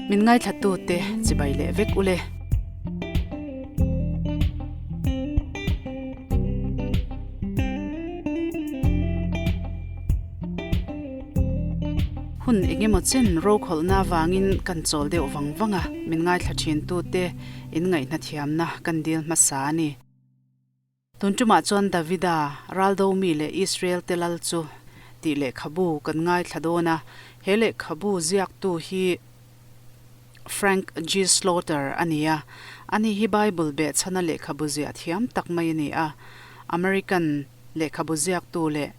Min ngaithlatute chibai leh vek ule. Hun engemaw chen rokhawlhna avangin kan chawl deuh vang vang a, min ngaithla thintute in ngaihna thiamna kan dil hmasa a ni. Tun tumah chuan Davida, Raldomi leh Israel te lal chu tih lehkhabu kan ngaithla dawn a, he lehkhabu ziaktu hi Frank G. Slaughter a ni a, ani hi Bible behchhana lehkhabu ziah thiam tak mai a ni a, American lehkhabu ziaktu leh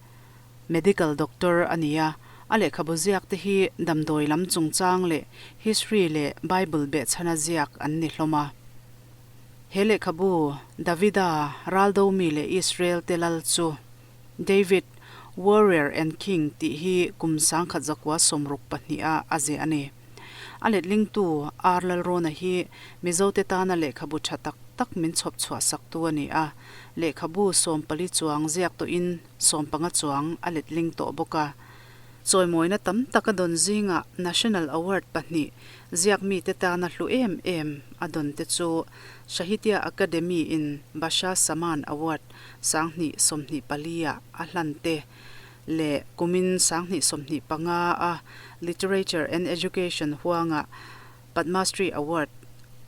medical doctor a ni a, a lehkhabu ziak te hi damdawi lam chungchang leh history leh Bible behchhana ziak an ni hlawm a. He lehkhabu Davida, Raldomi leh Israel te lal chu David, Warrior and King tih hi kum 1962 ah a ziah a ni. A letlingtu R. Lalrawna hi Mizote tana lehkhabu tha tak tak min chhawp chhuah saktu a ni a, lehkhabu 14 chuang ziak tawhin 15 chuang a letling tawh bawk a. Chawimawina tam tak a dawn zingah National Award pahnih ziak mite tana hlu em em a dawn te chu Sahitya Akademi in Bhasha Samman Award 2024 ah a hlan te leh kumin 2025 a Literature and Education huanga Padmashree Award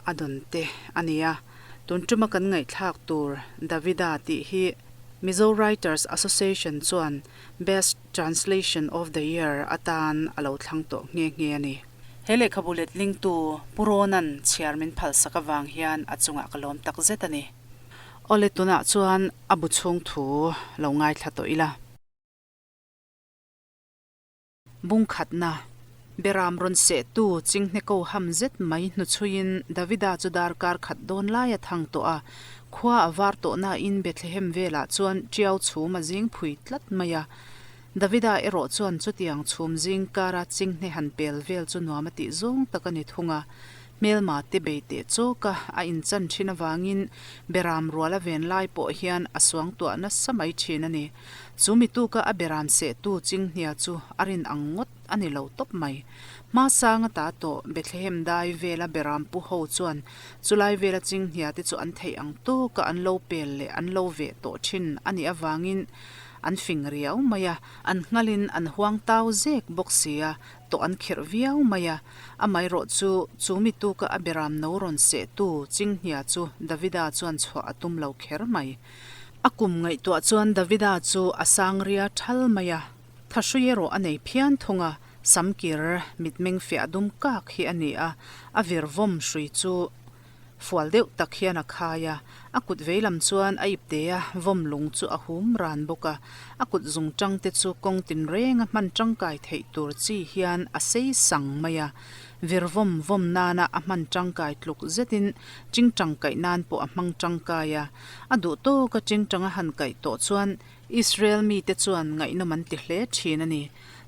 a dawn te a ni a. Tun tuma kan ngaihthlak tur Davida tih hi Mizo Writers Association chuan Best Translation of the Year atan a lo thlang tawh nghe nghe a ni. He lehkhabu letlingtu Pu Rawnan chhiar min phalsak avang hian a chungah ka lawm tak zet a ni. Awle tunah chuan a bu chhung thu lo ngaithla tawh ila. Bung khatna, Beram rawn sehtu chinghne ko ham zet mai hnuchhuiin Davida chu darkar khat dawn lai a thang tawh a, khua a var tawh nain Bethlehem velah chuan ṭiau chhum a zing phui tlat mai a. Davida erawh chuan chutiang chhum zing kara chinghne han pel vel chu nuam a tih zawng tak a ni thung a. Hmelma te bei teh chawk a, a inchan thin avangin Beram rual a ven lai pawh hian a suangtuah nasa mai thin a ni. Chu mi tuka a beram sehtu Chinghnia chu a rin ang ngawt a ni lo tawp mai. Hma sang ata tawh Bethlehem dai vela beram pu ho chuan chulai vela Chinghnia te chu an theih ang tawka an lo pel leh an lo veh tawh thin a nih avangin an fing riau mai a, an nghalin an huang tau zek bawk si a, tawh an khirh viau mai a. Amaherawh chu, chu mi tuka a beram no rawn sehtu Chinghnia chu Davida chuan chhuah a tum lo kher mai. A kum ngaihtuah chuan Davida chu a sang ria thal mai a, thahrui erawh a nei phian thung a, samkir mitmeng fiah dum kak hi a ni a, a vir vawm hrui chu fual deuh tak hian a khai a, a kut veilam chuan a ipte a vawm lung chu a hum ran bawk a, a kut zung tang te chu kawng tinreng a hman tangkai theih tur chi hian a sei sang mai a, Vir vawm vawm nana a hman tangkai tluk zetin chingtang kaih nan pawh a hmang tangkai a. A duh tawka chingtang a han kaih tawh chuan Israel mite chuan ngaihnawm an ti hle thin a ni.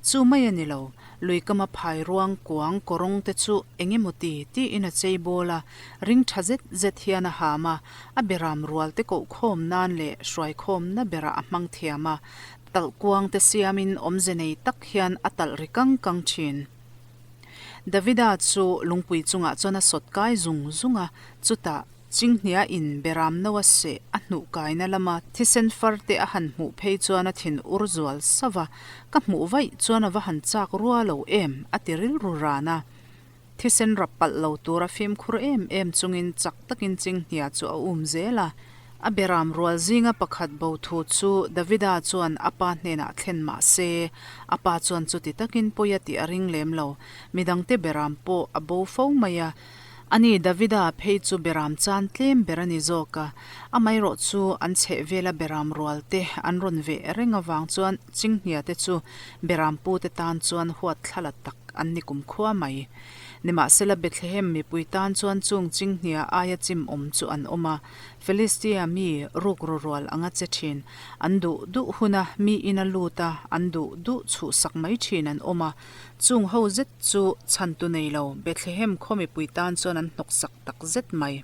Chu mai a ni lo, luikama phai ruang kuang kawrawng te chu eng emaw ti tiin a chei bawl a, ring tha zet zet hian a ham a, a beram rual te kohkhawm nan leh hruaikhawmna berah a hmang thiam a, talh kuang te siamin awmze nei tak hian a talh ri kang kang thin. Davida chu lungpui chungah chuan a sawt kai zung zung a, chutah Chinghnia in Beram no a seh a hnuh kaina lama thisen far te a han hmuh phei chuan a thin ur zual sauh a, ka hmuh vaih chuan a va han chak rua lo em a ti rilru ran a. Thisen rap palh lo tura fimkhur em em chungin chak takin Chinghnia chu a um zel a. A beram rual zinga pakhat bo thu chu Davida chuan a pa hnenah thlen mah se, a pa chuan chuti takin pawi a tih a ring lem lo. Midangte beram pawh a bo fo mai a. Ani Davida phei chu beram chan tlem ber a ni zawk a, amaherawh chu an chhehvela beram rual te an rawn veh reng avang chuan Chinghnia te chu beram pute tan chuan huat thlala tak an ni kumkhua mai. Nimahsela Bethlehem mipui tan chuan chung Chinghnia aia chim awm chu an awm a, Philistia mi rukru rual anga che thin. An duh duh huna mi ina lut a, an duh duh chhuhsak mai thin an awm a. Chung ho zet chu chhantu nei lo Bethlehem khaw mipui tan chuan an hnawksak tak zet mai.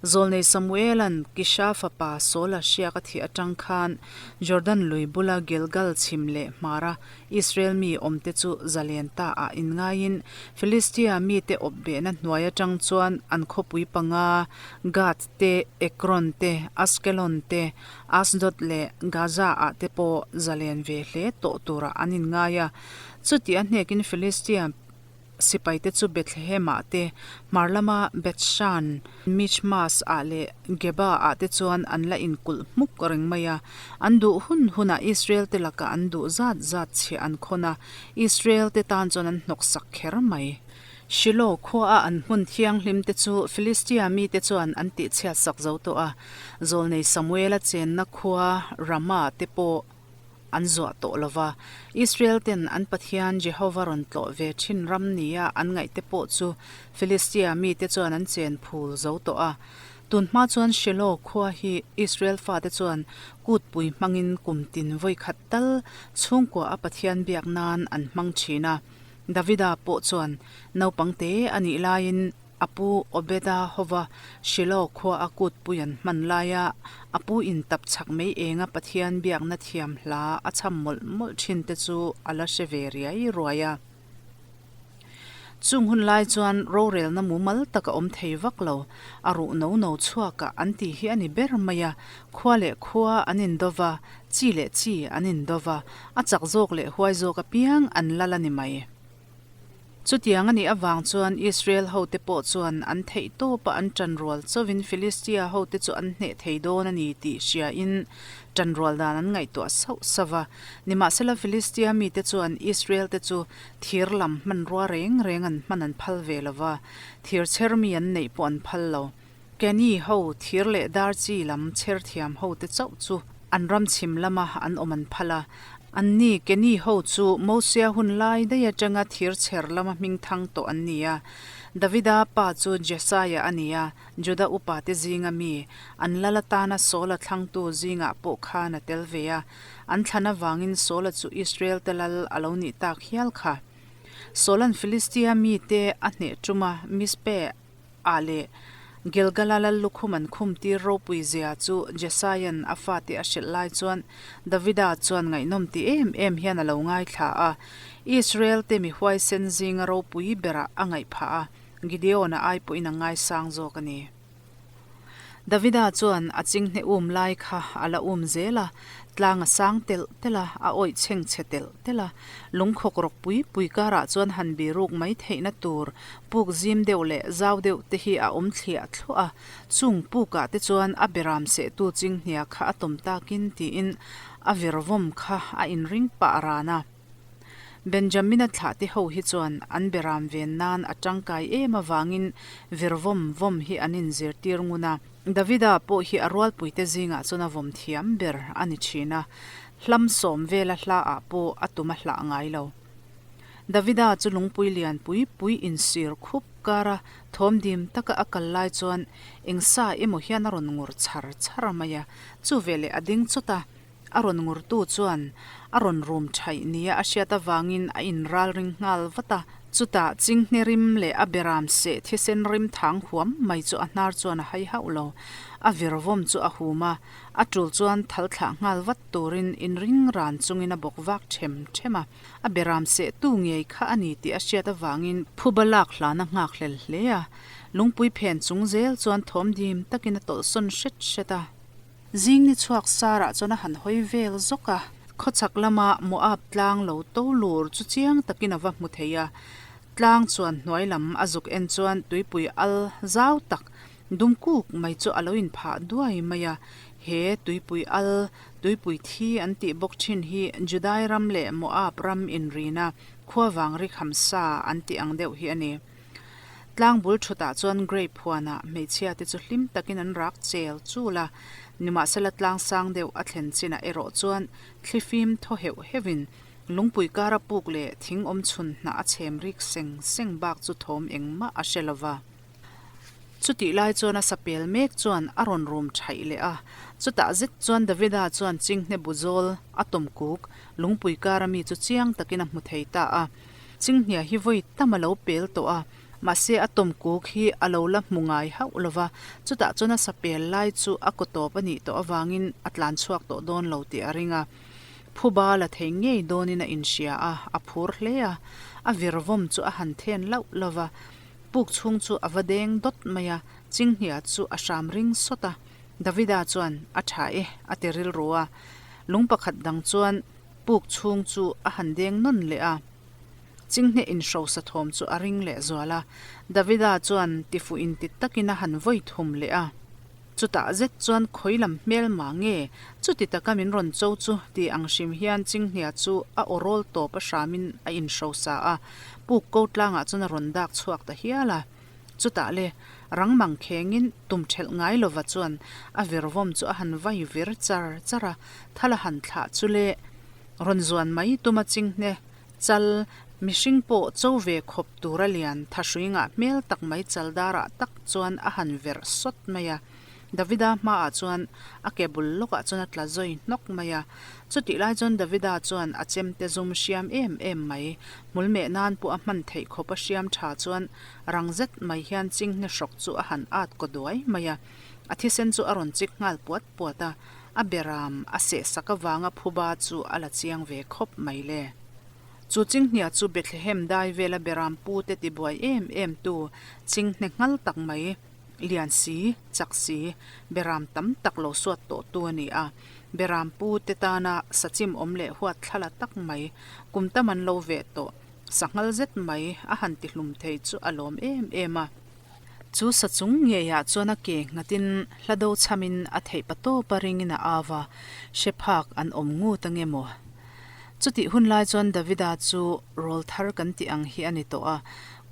Zawlnei Samuela'n Kisha fapa Saula hriak a thih atang khan Jordan lui bula Gilgal chhim leh hmara Israel mi awmte chu zalen ta ah inngaiin Filistia mite awp behna hnuai atang chuan an khawpui panga Gath te, Ekron te, Askelon te, Asdod leh Gaza ah te pawh zalen ve hle tawh turah an inngai a. Chuti a hnekin Filistia Sipaite chu Bethlehem-ah te, hmar lama Bethshan, Michmas-ah leh Geba-ah te chuan an la inkulh hmuk reng mai a. An duh hun hunah Israel-te lakah an duh zat zat chhiah an khawn a, Israel-te tan chuan an hnawksak kher mai. Shiloh khuaa an hmun thianghlimte chu Filistia mite chuan an tihchhiatsak zo tawh a, zawlnei Samuela chenna khua Ramah te pawh an zuah tawh lo va. Israel ten an Pathian Jehova rawn tlawh ve thin ram nia an ngaihte pawh chu Filistia mite chuan an chen phul zo tawh a. Tun hma chuan Shiloh khua hi Israel fate chuan kutpui hmangin kum tin vawi khat tal chhungkua a Pathian biak nan an hmang thin a. Davida pawh chuan naupang te a nih laiin A pu Obeda hova Shiloh khua a kutpui an hman laia a pu in tap chak mai enga Pathian biakna thiam hla a chham mawlh mawlh thin te chu a la hre ve riai ruai a. Chung hun lai chuan rorelna mumal tak a awm thei vak lo, a ruh no no chhuakah an tih hi a ni ber mai a, khua leh khua an indo va, chi leh chi an indo va, a chak zawk leh huai zawk apiang an lal a ni mai. Chutiang a nih avang chuan Israel hote pawh chuan an theih tawpa an ṭanrual chauhin Filistia hote chu an hneh thei dawn a ni tih hriain ṭanrual dan an ngaihtuah sauh sauh va. Nimahsela Filistia mite chuan Israel-te chu thir lam hmanrua reng reng an hman an phal ve lo va, thir chher mi an neih pawh an phal lo. Keni ho thir leh dar chi lam chher thiam hote chauh chu an ram chhim lama an awm an phal a. Anni Keni ho chu Mosia hun lai daih atanga thir chher lama hming thang tawh an ni a. Davida pa chu Jesaia a ni a, Juda upate zinga mi, an lal atana Saula thlangtu zingah pawh khan a tel ve a. An thlan avangin Saula chu Israel-te lal a lo nih tak hial kha. Saula'n Filistia mite a hneh ṭuma Mizpeh ah leh Gilgala lal lukhum an khum tir ropui zia chu Jesaia'n a fate a hrilh lai chuan Davida chuan ngaihnawm ti em em hian a lo ngaithla a. Israel-te mi huaisen zinga ropui berah a ngaih phah a, Gideon-a ai pawhin a ngaisang zawk a ni. Davida chuan a chinghne um lai kha a la um zel a, tlang a sang telh telh a, a awih chheng chhe telh telh a. Lungkhawk rawk pui pui karah chuan han biruk mai theihna tur puk zim deuh leh zau deuh te hi a awm thliah thluah a, chung pukah te chuan a beram sehtu chinghnia kha a tawm takin tiin a virvawm kha a inring pah ran a. Benjamina thlahte ho hi chuan an beram ven nan a tangkai em avangin vir vawm vawm hi an inzirtir ngun a. Davida pawh hi a rualpuite zingah chuan a vawm thiam ber a ni thin a, hlam sawm vela hla ah pawh a tum a hlah ngai lo. Davida chu lungpui lian pui pui insir khup kara thawm dim taka a kal lai chuan eng sa emaw hian a rawn ngur chhar chhar mai a, chuveleh a ding chawt a. A rawn ngurtu chuan a rawn rum thaih nia a hriat avangin a inralring nghal vat a. Chutah chinghne rim leh a beram seh thisen rim thang huam mai chu a hnar chuan a hai hauh lo. A virvawm chu a hum a, a tul chuan thal thlah nghal vat turin inring ran chungin a bawk vak them them a. A beram seh tu ngei kha a ni tih a hriat avangin phuba lak hlan a nghakhlel hle a. Lungpui phen chung zel chuan thawm dim takin a tawlhsawn hret hret a. Zing ni chhuak Sarah chuan a han hawi vel zawk a. Khawchhak lama Moab tlang lo to lur chu chiang takin a va hmu thei a. Tlang chuan hnuai lam a zuk en chuan tuipui al zau tak dum kuk mai chu a lo inphah duai mai a. He tuipui al, tuipui thi an tih bawk thin hi Judai ram leh Moab ram inrina khuavang ri khamsa an tih ang deuh hi a ni. Tlang bul thutah chuan grape huanah hmeichhia te chu hlim takin an rak chel chul a, nimahsela tlang sang deuh a thlen chinah erawh chuan thlifim thaw heuh heuhin lungpui kara puk leh thing awm chhun hnah a chhem rik seng seng bak chu thawm engmah a hre lova. Chutih lai chuan a sapel mek chuan a rawn rum thaih leh a, chutah zet chuan Davida chuan chinghne bu zawl a tawm kuk lungpui kara mi chu chiang takin a hmu thei ta a. Chinghnia hi vawi tam a lo pel tawh a, Mahse a tawmkuk hi a lo la hmu ngai hauh lo va, chutah chuan a sapel lai chu a kaw tawp a nih tawh avangin a tlan chhuak tawh dawn lo tih a ring a. Phuba la thei ngei dawnin a inhria a, a phur hle a. A virvawm chu a han then lauh lauh va, puk chhung chu a va deng dawt mai a, chinghnia chu a hram ring sawt a. Davida chuan, A tha e, a ti rilru a. Lung pakhat dang chuan puk chhung chu a han deng nawn leh a. Chinghne inhrosa thawm chu a ring leh zual a. Davida chuan tifuh inti takin a han vawi thum leh a. Chutah zet chuan khawi lam hmel mah nge chuti taka min rawn cho chu ti ang hrim hian Chinghnia chu a aw rawl tawp a hramin a inhrosa a, puk ko tlangah chuan a rawn dak chhuak ta hial a. Chutah le, rang mang khengin tum thelh ngai lova chuan a virvawm chu a han vai vir char char a, thal a han thlah chu le, rawn zuan mai tuma Chinghne Chal, mihring pawh cho ve khawp tura lian thahrui ngah hmel tak mai chal darah tak chuan a han verh sawt mai a. Davida hmaah chuan a ke bul lawkah chuan a tla zawi hnawk mai a. Chutih lai chuan Davida chuan a chemte zum hriam em em mai, hmul meh nan pawh a hman theih khawp a hriam tha chuan rang zet mai hian chinghne hrawk chu a han at kaw duai mai a. A thisen chu a rawn chik nghal puat puat a. A beram a seh sak avanga phuba chu a la chiang ve khawp mai le. Chu chinghnia chu Bethlehem dai vela beram pute tibuai em em tu chinghne nghal tak mai, lian si, chak si, beram tam tak lo suat tawh tu a ni a. Beram pute tana sachim awm leh huat thlala tak mai, kum tam an lo veh tawh, sanghal zet mai a han tihlum thei chu a lawm em em a. Chu sa chung ngeiah chuan a ke nghatin hla do chhamin a theih pa tawp a ringin a au a, hre phak an awm ngut ange maw? Chutih hun lai chuan Davida chu rawl thar kan tih ang hi a ni tawh a,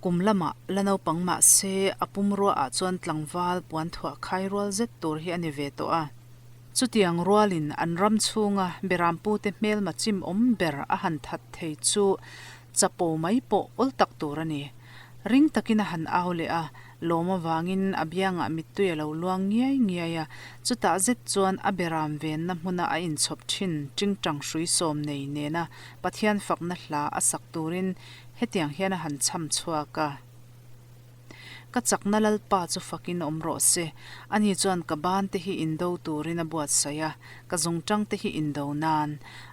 kum lamah la naupang mah se a pumruaah chuan tlangval puan thuah khai rual zet tur hi a ni ve tawh a. Chutiang rualin an ram chhunga Berampute hmelma chim awm ber a han that thei chu chapo mai pawh awl tak tur a ni. Ring takin a han au leh a, lawm avangin a biangah mittui a lo luang ngiai ngiai a, chutah zet chuan a beram venna hmuna a inchhawp thin tingtang hrui sawm nei nena Pathian fakna hla a sak turin hetiang hian a han chham chhuak a. Ka chakna Lalpa chu fakin awm rawh se, ani chuan ka ban te hi indo turin a buatsaih a, ka zungtang te hi indo nan.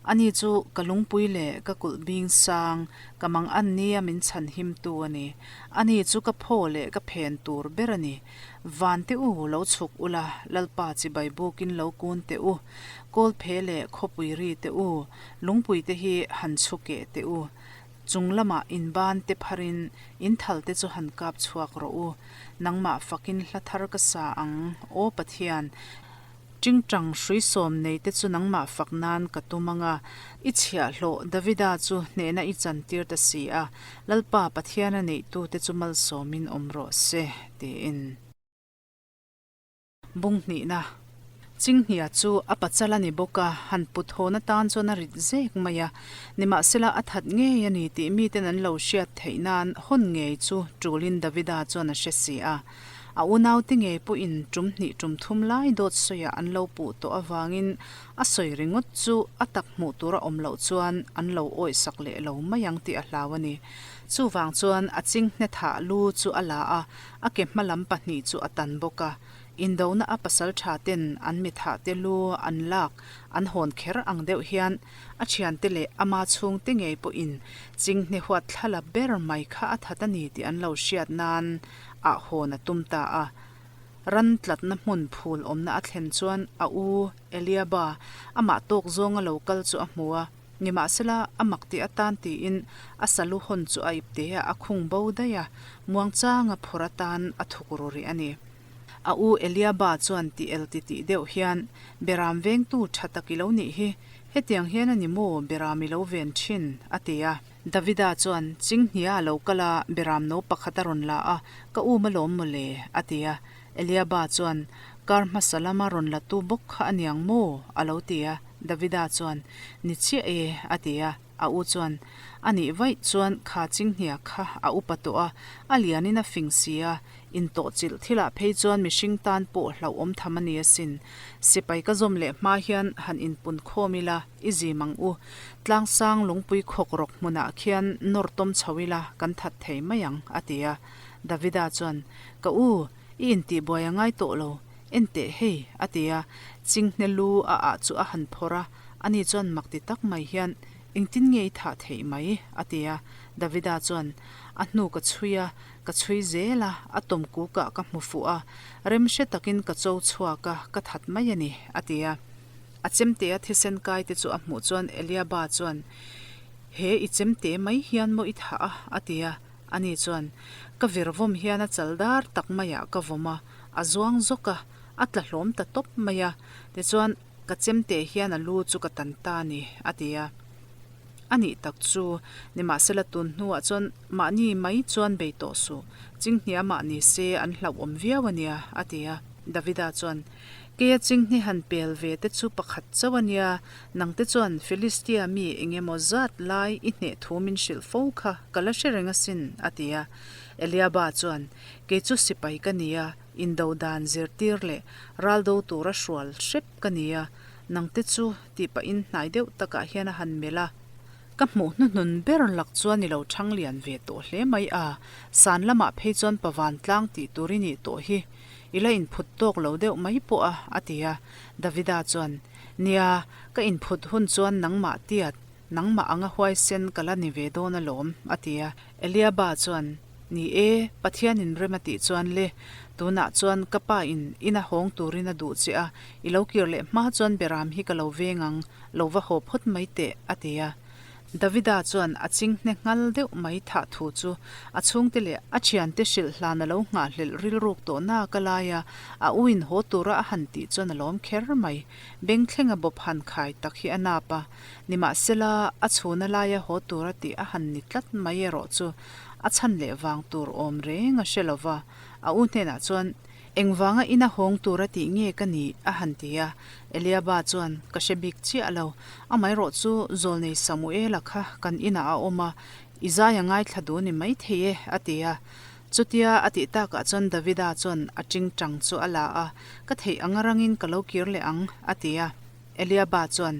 Ani chu ka lungpui leh ka kulh bing sang, Ka mang an nia min chhan him tu a ni. Ani chu ka phaw leh ka phen tur ber a ni. Van te u, lo chhuk ula, Lalpa chibai bukin lo kun teh u. Kawlphe leh khawpui ri teh u, lungpui te hi han chhu keh teh u. Chung lamah in ban te pharin in thal te chu han kap chhuak rawh u. Nangmah fakin hla thar ka sa ang, Aw Pathian, Tingtang hrui sawm nei te chu nangmah fak nan ka tum ang a, i chhiahhlawh Davida chu hnehna i chantir ta si a, Lalpa Pathiana neihtute chu malsawmin awm rawh se, tiin. Bung hnihna. Chinghnia chu a pachal a ni bawk a, han put hawn atan chuan a rit zek mai a, nimahsela a that ngei a ni tih miten an lo hriat theih nan hawn ngei chu tulin Davida chuan a hre si a. A unaute ngei pawhin tum hnih tum thum lai dawt sawiah an lo puh tawh avangin a sawi ringawt chu a tak hmuh tur a awm loh chuan an lo awihsak leh lo mai ang tih a hlau a ni. Chuvang chuan a chinghne thah lu chu a la a, a ke hma lam pahnih chu a tan bawk a. Indona a pasal tha ten an mi thah te lu an lak an hawn kher ang deuh hian a thiante leh ama chhungte ngei pawhin chinghne huat thlala ber mai kha a that a ni tih an lo hriat nan ah hawn a tum ta a. Ran tlatna hmun phul awmna a thlen chuan a u Eliaba amah tawk zawnga lo kal chu a hmu a, nimahsela a mak tih atan tiin a salu hawn chu a ipte ah a khung bo daih a, muangchanga phawrh atan a thuk ru rih a ni. A u Eliaba chuan ti el ti tih deuh hian, Beram vengtu tha tak i lo nih hi, hetiang hian a ni maw beram i lo ven thin? a ti a. Davida chuan, Chinghnia a lo kal a, beram no pakhat a rawn la a, ka um alawm maw le? a ti a. Eliaba chuan, Kar hmasa lama rawn la tu bawk kha a niang maw? a lo ti a. Davida chuan, Ni chiah e, a ti a. A u chuan, A nih vaih chuan kha Chinghnia kha a upa tawh a, a lianin a fing si a, Intawhchilh thilah phei chuan mihring tan pawh hlauhawm tham a ni asin. Sipai ka zawm leh hma hian han inpun khawm ila, i zim ang u. Tlangsang lungpui khawk rawk hmunah khian nawr tawm chho ila kan that thei mai ang, a ti a. Davida chuan, Ka u, i intihbuai a ngai tawh lo, en teh hei, a ti a. Chinghne lu a ah chu a han phawrh a, ani chuan mak ti tak mai hian, Engtin nge i thah theih mai? a ti a. Davida chuan, A hnu ka chhui a, ka chhui zel a, a tawm kukah ka hmu fuh a, rem hre takin ka cho chhuak a, ka that mai a ni, a ti a. A chemtea thisen kai te chu a hmuh chuan Eliaba chuan, He i chemte mai hian maw i thah a? a ti a. Ani chuan, Ka vir vawm hian a chal dar tak maiah ka vawm a, a zuang zawk a, a tla hlawm ta tawp mai a. Tichuan, ka chemte hian a lu chu ka tan ta a ni, a ti a. A nih tak chu, nimahsela tun hnuah chuan mahni mai chuan bei tawh suh, chinghniamah ni se an hlauhawm viau a nia, a ti a. Davida chuan, Keia chinghni han pel ve te chu pakhat chauh a nia, nangte chuan Filistia mi eng emaw zat lai i hneh thu min hrilh fo kha ka la hre reng asin, a ti a. Eliaba chuan, Kei chu sipai ka ni a, indo dan zirtir leh raldo tura hrual hrep ka ni a, nangte chu tih pahin hnai deuh takah hian a han melh a. Ka hmuh hnuhnun ber lak chuan i lo chhang lian ve tawh hle mai a, san lamah phei chuan pavan tlang tih tur i nih tawh hi. I la inphut tawk lo deuh mai pawh a, a ti a. Davida chuan, Nia, ka inphut hun chuan nangmah tiat, nangmah anga huaisen ka la ni ve dawn alawm, a ti a. Eliaba chuan, Ni e, Pathianin rem a tih chuan le, tunah chuan ka pa in ina hawng turin a duh che a, i lo kir leh hma chuan beram hi ka lo veng ang, lo va haw phawt mai teh, a ti a. Davida chuan a chinghne nghal deuh mai thah thu chu a chhungte leh a thiante hrilh hlan a lo nghahhlelh rilruk tawh nak a lai a, a u in haw tura a han tih chuan a lawm kher mai. Bengthlenga bawp han khai tak hi a nap a, nimahsela a chhuna laia haw tura tih a han ni tlat mai erawh chu a chhan leh vang tur awm reng a hre lo va, a u hnenah chuan, Engvanga ina hawng tura tih nge ka nih? a han ti a. Eliaba chuan, Ka hre bik chiah lo. Amaherawh chu Zawlnei Samuela kha kan inah a awm a, i zai a ngaithla duh ni maithei e, a ti a. Chutia a tih takah chuan Davida chuan a tingtang chu a la a, Ka theih anga rangin ka lo kir leh ang, a ti a. Eliaba chuan,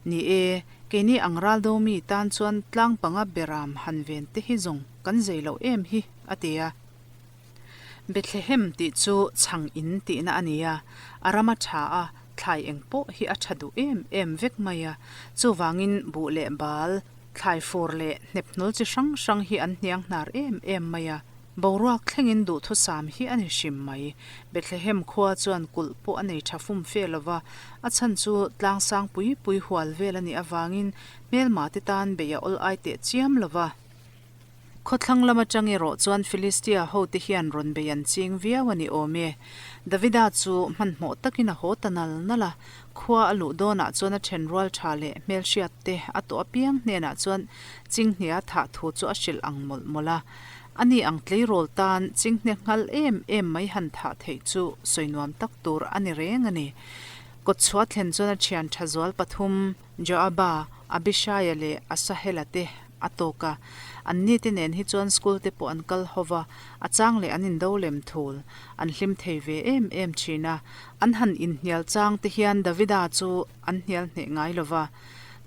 Ni e, keini ang raldo mi tan chuan tlang panga beram han ven te hi zawng kan zei loh em hi, a ti a. Bethlehem tih chu chhang in tihna a ni a, a ram a tha a, thlai eng pawh hi a tha duh em em vek mai a, chuvangin buh leh bal, thlai fur leh hnephnul chi hrang hrang hi an hniang hnar em em mai a, boruak thlengin duhthusam hi a ni hrim mai. Bethlehem khua chuan kulh pawh a nei tha fum fe lo va, a chhan chu tlang sang pui pui hual vel a nih avangin hmelma te tan beih a awl ai teh chiam lo va. Khawthlang lam atang erawh chuan Filistia hote hian rawn bei an ching viau a ni awm e. Davida chu hmanhmawh takin a haw ta nal nal a, khua a luh dawnah chuan a then rual tha leh hmelhriat te a tawh apiang hnenah chuan Chinghnia thah thu chu a hrilh ang mawlh mawlh a. Ani ang tleirawl tan Chinghne nghal em em mai han thah theih chu sawi nuam tak tur a ni reng a ni. Kawtchhuah thlen chuan a thian tha zual pathum Joaba, Abishaia leh Asahela te a tawk a. An nite nen hi chuan school te pawh an kal ho va, a chang leh an indo lem thul. An hlim thei ve em em thin a. An han inhnial chang te hian Davida chu an hnial hneh ngai lo va.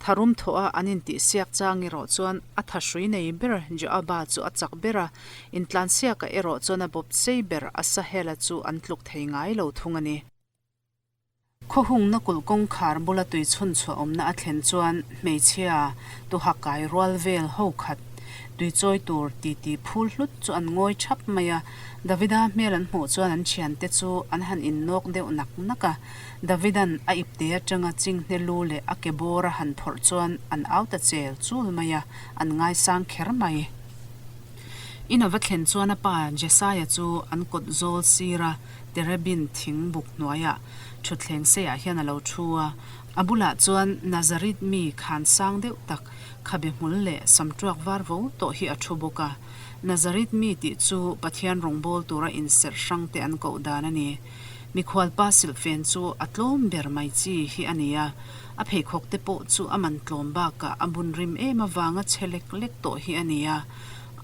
Tharum thawh a an intihsiak chang erawh chuan a thahrui nei ber Joaba chu a chak ber a, intlansiakah erawh chuan a bawp sei ber Asahela chu an tluk thei ngai lo thung a ni. Khawhungna kulh kawngkhar bula tui chhun chhuah awmna a thlen chuan hmeichhia tuha kai rual vel ho khat tui chawi tur titi phul hlut chu an ngawi thap mai a. Davida hmel an hmuh chuan an thiante chu an han innawk deuh nak nak a. Davida'n a ipte atanga chinghne lu leh a ke bawr a han phawrh chuan an au ta chel chul mai a, an ngaisang kher mai. In a va thlen chuan a pa Jesaia chu an kawt zawl sir a. Terebin thing buk hnuaiah thutthleng seiah hian a lo thu a, a bulah chuan Nazareth mi khan sang deuh tak khabe hmul leh samtuak var vo tawh hi a thu bawk a. Nazareth mi tih chu Pathian rawngbâwl tura inserh hrang te an koh dan a ni. Mikhualpa silhfen chu a tlawm ber mai chi hi a ni a, a pheikhawk te pawh chu a man tlawm bakah a bun rim em avanga chhe lek lek tawh hi a ni a.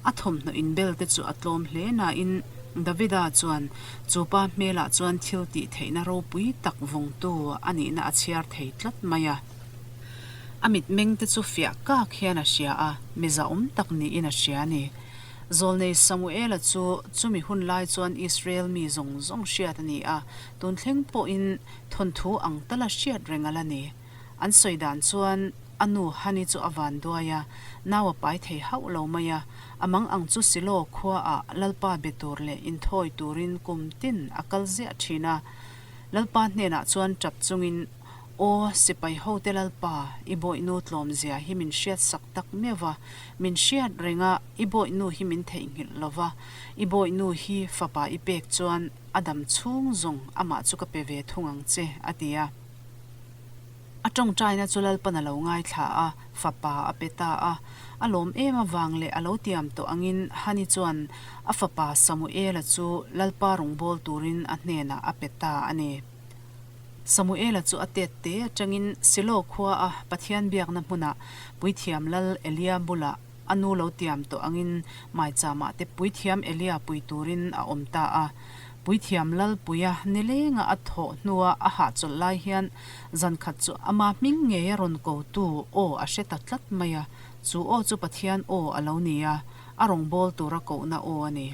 A thawmhnaw inbel te chu a tlawm hle nain Davida chuan chu pa hmelah chuan thil tih theihna ropui tak vawngtu a nihna a chhiar thei tlat mai a. A mitmeng te chu fiah kak hian a hria a, miza awm tak niin a hria a ni. Zawlnei Samuela chu chumi hun lai chuan Israel mi zawng zawng hriat a ni a, tun thleng pawhin thawnthu ang tala hriat reng a la ni. An sawi dan chuan a nu Hani chu a van duai a, nau a pai thei hauh lo mai a, a mang ang chu Silo khuaah Lalpa be tur leh inthawi turin kum tin a kal ziah thin a. Lalpa hnenah chuan tap chungin, Aw, sipai hote Lalpa, i bawihnu tlawmzia hi min hriat sak tak meuh va, min hriat reng a, i bawihnu hi min theihnghilh lo va, i bawihnu hi fapa i pek chuan a dam chhung zawng amah chu ka pe ve thung ang che, a ti a. A tawngtaina chu Lalpan a lo ngaithla a, fapa a pe ta a. A lawm em avang leh a lo tiam tawh angin Hani chuan a fapa Samuela chu Lalpa rawngbâwl turin a hnenah a pe ta a ni. Samuela chu a tet te atangin Silo khua a Pathian biakna hmunah Puithiam Lal Elia bulah a nu lo tiam tawh angin maichama te Puithiam Elia pui turin a awm ta a. Puithiam Lalpuia nilenga a thawh hnua a hahchawlh lai hian zankhat chu ama hming ngei a rawn kotu aw a hre ta tlat mai a, chu aw chu Pathian aw a lo ni a, a rawngbâwl tura kohna aw a ni.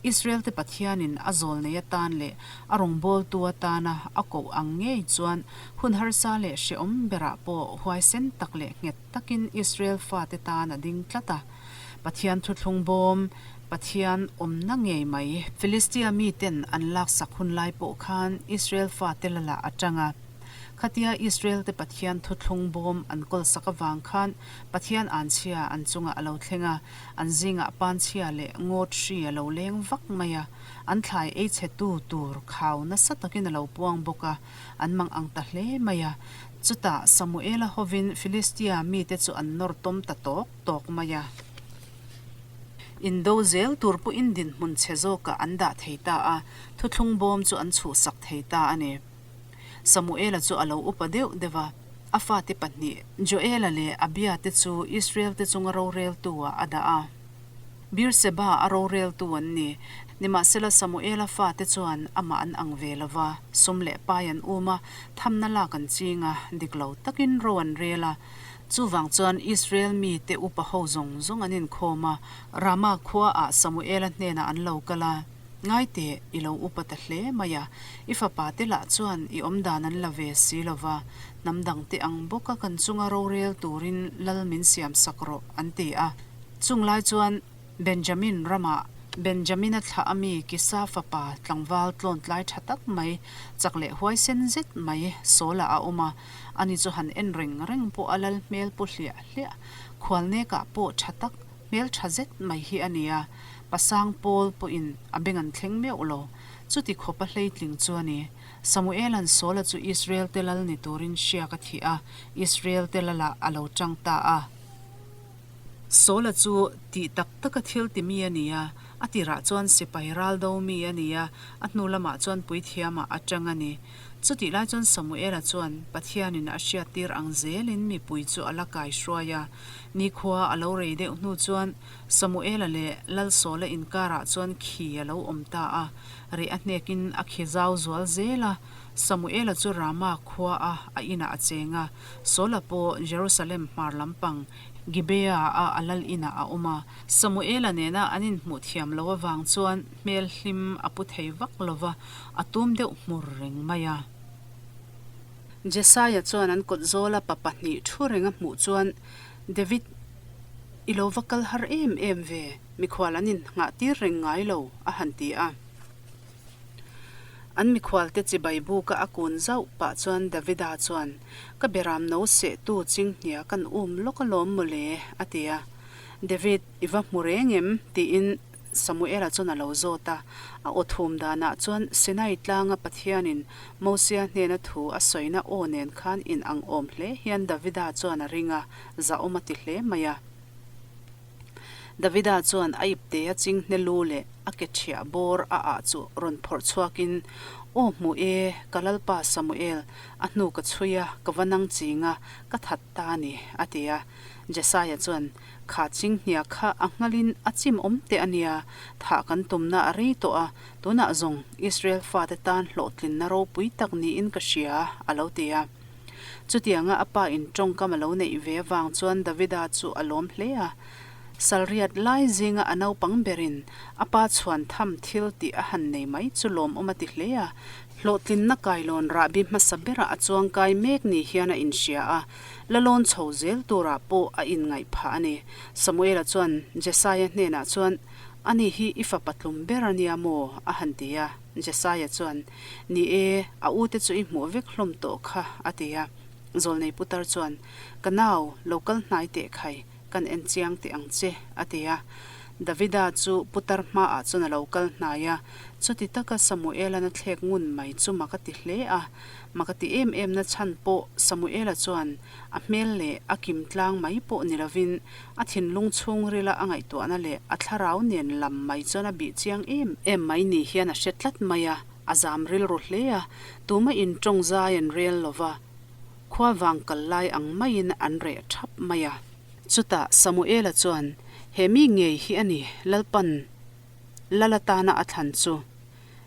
Israel-te Pathianin a zawlnei atan leh a rawngbâwltu atana a koh ang ngei chuan hun harsa leh hrehawm berah pawh huaisen tak leh nghet takin Israel fate tan a ding tlat a. Pathian thuthlung bawm, Pathian awmna ngei mai. Philistia miten an laksak hun lai pawh khan Israel fate lalah a tang a. Khatia Israel-te Pathian thuthlung bawm an kawlsak avang khan Pathian anchhia an chungah a lo thleng a, an zingah panchhia leh ngawt hri a lo leng vak mai a, an thlai ei chhetu tur khau nasa takin a lo puang bawk a, an mang ang ta hle mai a. Chutah Samuela hovin Philistia mite chu an nawr tawm ta tawk tawk mai a. Indo zel tur pawhin dinhmun chhe zawkah an dah thei ta a, thuthlung bawm chu an chhuhsak thei ta a ni. Samuela chu a lo upa deuh deuh a, a fate pahnih, Joela leh Abia te chu Israel-te chunga roreltu-ah a dah a. Beer-seba a roreltu an ni. Nimahsela Samuela fate chuan amah an ang ve lo va, sum leh pai an um a, thamna lak an ching a, dik lo takin ro an rel a. Chuvang chuan Israel mite upa ho zawng zawng an inkhawm a, Rama khuaah Samuela hnenah an lo kal a. Ngai teh, i lo upa ta hle mai a, i fapa te lah chuan i awmdan an la ve si lo va, hnam dangte ang bawka kan chunga rorel turin lal min siam sak rawh, an ti a. Chung lai chuan Benjamin ramah Benjamina thlah a mi Kisa fapa tlangval tlawntlai tha tak mai, chak leh huaisen zet mai Saul-ah a awm a, ani chu han en reng reng pawh a lal hmel pu hliah hliah, khualnekah pawh tha tak, hmel tha zet mai hi a ni a. Pasang Paul pawhin a beng an thleng meuh lo. Chuti khawp a hleitling chu a ni. Samuela'n Saula chu Israel-te lal ni turin hriak a thih a, Israel-te lalah a lo tang ta a. Saula chu tih tak taka thil ti mi a ni a, a tirah chuan sipai ral do mi a ni a, a hnu lamah chuan puithiamah a tang a ni. Chutih lai chuan Samuela chuan Pathianin a hriattir ang zelin mipui chu a la kaihruai a. Nikhua a lo rei deuh hnu chuan Samuela leh Lalsawla inkarah chuan khi a lo awm ta a, reh a hnekin a khi zau zual zel a. Samuela chu Rama khua a a inah a cheng a, Sawla pawh Jerusalem hmar lampang Gibea-a a lal inah a awm a. Samuela nena an inhmuh thiam loh avang chuan hmel hlim a pu thei vak lo va, a tum deuh hmur reng mai a. Jesaia chuan an kawt zawla pa pahnih thu reng a hmuh chuan David, I lo va kal har em em ve, mikhual an innghah tir reng ngai lo, a han ti a. An mikhualte chibai buka a kun zauh pah chuan Davida chuan, Ka beram no sehtu chinghnia kan um lawk alawm mawle, a ti a. David, I va hmu reng em? tiin Samuela chuan a lo zawt a. A aw thum danah chuan Sinai tlanga Pathianin Mosia hnena thu a sawina aw nen khan in ang awm hle hian Davida chuan a ring a, zahawm a ti hle mai a. Davida chuan a iptea chinghne lu leh a ke ṭhiah bawr a ah chu rawn phawrh chhuakin, Aw hmu e, ka Lalpa Samuel, a hnu ka chhui a, ka va nang ching a, ka that ta a ni, a ti a. Jesaia chuan, Kha chinghnia kha a nghalin a chim awm teh a nia, thah kan tumna a rei tawh a, tunah zawng Israel fate tan hlawhtlinna ropui tak niin ka hria, a lo ti a. Chutianga a pa in tawngkam a lo neih ve avang chuan Davida chu a lawm hle a. Salriat lai zinga a naupang berin a pa chhuan tham thil tih a han nei mai chu lawmawm a ti hle a, hlawhtlinna kailawn rahbi hmasa berah a chuangkai mek ni hian a inhria a, la lawn chho zel turah pawh a inngaih phah a ni. Samuela chuan Jesaia hnenah chuan, Ani hi i fapa tlum ber a nia maw? a han ti a. Jesaia chuan, Ni e, a ute chu i hmuh vek hlawm tawh kha, a ti a. Zawlnei putar chuan, Ka nau, lo kal hnai teh khai, kan en chiang teh ang che, a ti a. Davida chu putar hmaah chuan a lo kal hnai a, chuti taka Samuela'n a thlek ngun mai chu mak a ti hle a. Mak a ti em em na chhan pawh Samuela chuan a hmel leh a kim tlang mai pawh ni lovin a thinlung chhungrila a ngaihtuahna leh a thlarau nen lam mai chuan a bih chiang em em mai ni hian a hre tlat mai a, a zam rilru hle a, tuma intawng zai an rel lova. Khua vang kal lai ang maiin an reh thap mai a. Chutah Samuela chuan, He mi ngei hi a ni, Lalpan Lal atana a thlan chu.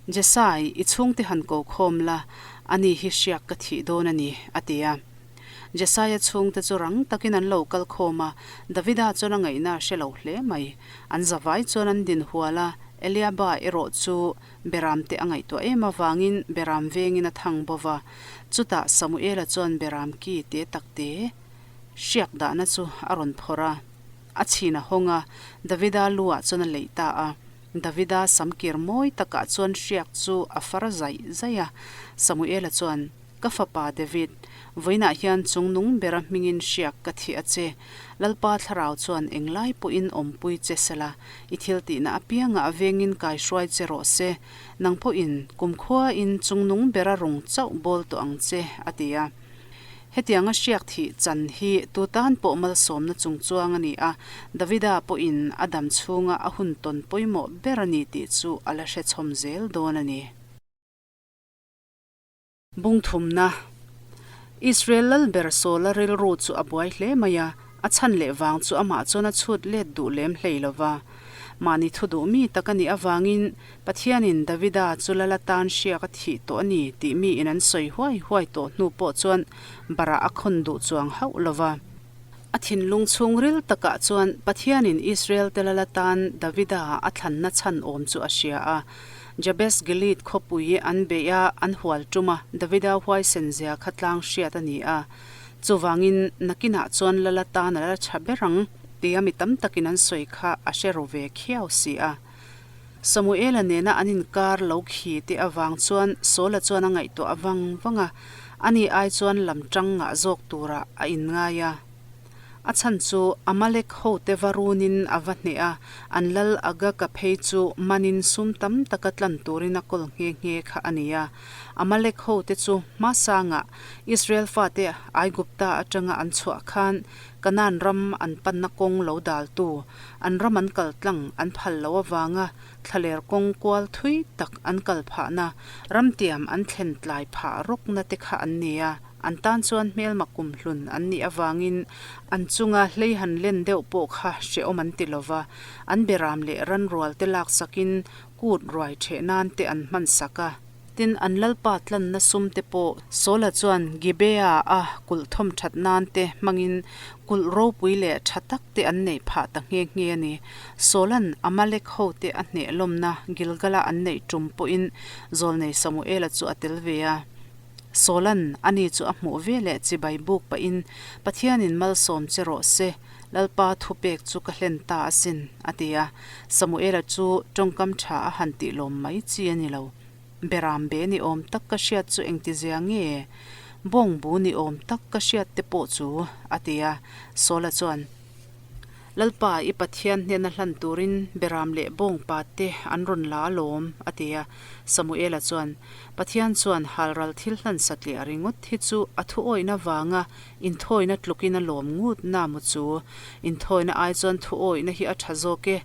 Jesai, i chhungte han ko khawm la, ani hi hriak ka thih dawn a ni, a ti a. Jesaia chhungte chu rang takin an lo kal khawm a, Davida chuan a ngaihna a hre lo hle mai. An zavai chuan an din hual a, Eliaba erawh chu Beram te a ngaihtuah em avangin Beram vengin a thang bo va. Chutah Samuela chuan Beram ki te tak te hriak dahna chu a rawn phawrh a, a chhin a hawng a, Davida lu ah chuan a leih ta a. Davida samkir mawi takah chuan hriak chu a far zaih zaih a. Samuela chuan, Ka fapa David, vawiinah hian chungnung bera hmingin hriak ka thih a che. Lalpa thlarau chuan englai pawhin awmpui che sela, i thil tihna apiangah a vengin kaihruai che rawh se. Nang pawhin kumkhuain chungnung bera rung chauh bawl tawh ang che, a ti a. Hetianga hriak thih chan hi tu tan pawh malsawmna chungchuang a ni a, Davida pawhin a dam chhunga a hun tawn pawimawh ber a ni tih chu a la hrechhawm zel dawn a ni. Bungthumna, Israel lal ber Saula rilru chu a buai hle mai a, a chhan leh vang chu amah chuan a chhut let duh lem hlei lo va. Mahni thu duh mi tak a nih avangin Pathianin Davida chu lal atan hriak a thih tawh a ni tih miin an sawi huai huai tawh hnu pawh chuan barah a khawn duh chuang hauh lo va. A thinlung chhungril takah chuan Pathianin Israel te lal atan Davida a thlanna chhan awm chu a hria a. Jabes Gilead khawpui an beih a, an hual tum a, Davida huaisen zia kha tlang hriat a ni a. Chuvangin, nakinah chuan lal atan a la tha ber ang, tia mi tam takin an sawi kha a hre ru ve khiau si a. Samuela nena an inkar lo khi te avang chuan Saula chuan a ngaihtuah vang vang a, ani ai chuan lam tang ngah zawk turah a inngai a. A chhan chu Amalek hote va runin a va hneh a, an lal Agaga phei chu manin sum tam taka tlan turin a kawl nghe nghe kha a ni a. Amalek hote chu hmasangah Israel fate Aigupta atanga an chhuah khan Kanaan ram an panna kawng lo daltu, an ram an kal tlang an phal loh avanga thlaler kawng kual thui tak an kal phahna, ramtiam an thlen tlai phah rawkna te kha an ni a. An tan chuan hmelma kumhlun an nih avangin an chunga hlei han len deuh pawh kha hrehawm an ti lova, an beram leh ranrual te laksakin kut ruai theh nan te an hman sak a. Tin, an lalpa tlanna sum te pawh Saula chuan Gibea-a kulh thawm that nan te hmangin kulh ropui leh tha tak te an neih phah ta nghe nghe a ni. Saula'n Amalek hote a hneh lawmna Gilgala an neih tum pawhin zawlnei Samuela chu a tel ve a. Sawlan ani chu a hmuh ve leh chibai buk pahin, Pathianin malsawm che rawh se, Lalpa thupek chu ka hlen ta asin, a ti a. Samuela chu tawngkam tha a han tih lawm mai chi a ni lo. Beram be ni awm tak ka hriat chu engtizia nge? Bawng bu ni awm tak ka hriat te pawh chu, a ti a. Sawla chuan. Lalpa, i Pathian hnena hlan turin Beram leh Bawngpa te an rawn la alawm, a ti a. Samuela chuan, Pathian chuan halral thil hlan satliah ringawt hi chu a thuawihna vanga inthawina tlukin a lawm ngut na maw chu? Inthawina ai chuan thuawihna hi a tha zawk e.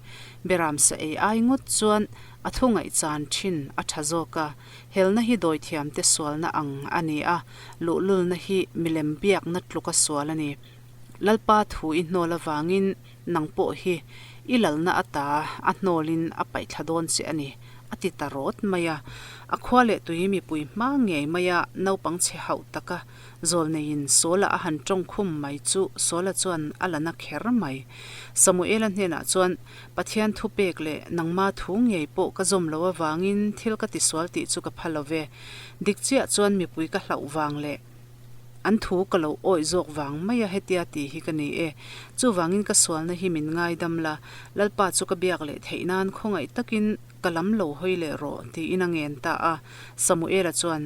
Beram sa ei ai ngawt chuan a thu ngaihchan thin a tha zawk a. Helna hi dawithiamte sualna ang a ni a, luhlulna hi milem biakna tluka sual a ni. Lalpa thu i hnawl avangin nang pawh hi i lalna ata a hnawlin a paihthla dawn che a ni, A ti ta rawt mai a. A khua leh tui mipui hma ngei mai a, naupang chhe hauh taka zawlneiin Saula a han tawng khum mai chu Saula chuan a la na kher mai. Samuela hnenah chuan, Pathian thu pek leh nangma thu ngei pawh ka zawm lo avangin thil ka tisual tih chu ka pha lo ve. Dik chiah chuan mipui ka hlauh vang leh an thu ka lo awih zawk vang mai a hetia tih hi ka ni e. Chuvangin ka sualna hi min ngaidam la, Lalpa chu ka biak leh theih nan khawngaih takin ka lam lo hawi leh rawh, tiin a ngen ta a. Samuela chuan,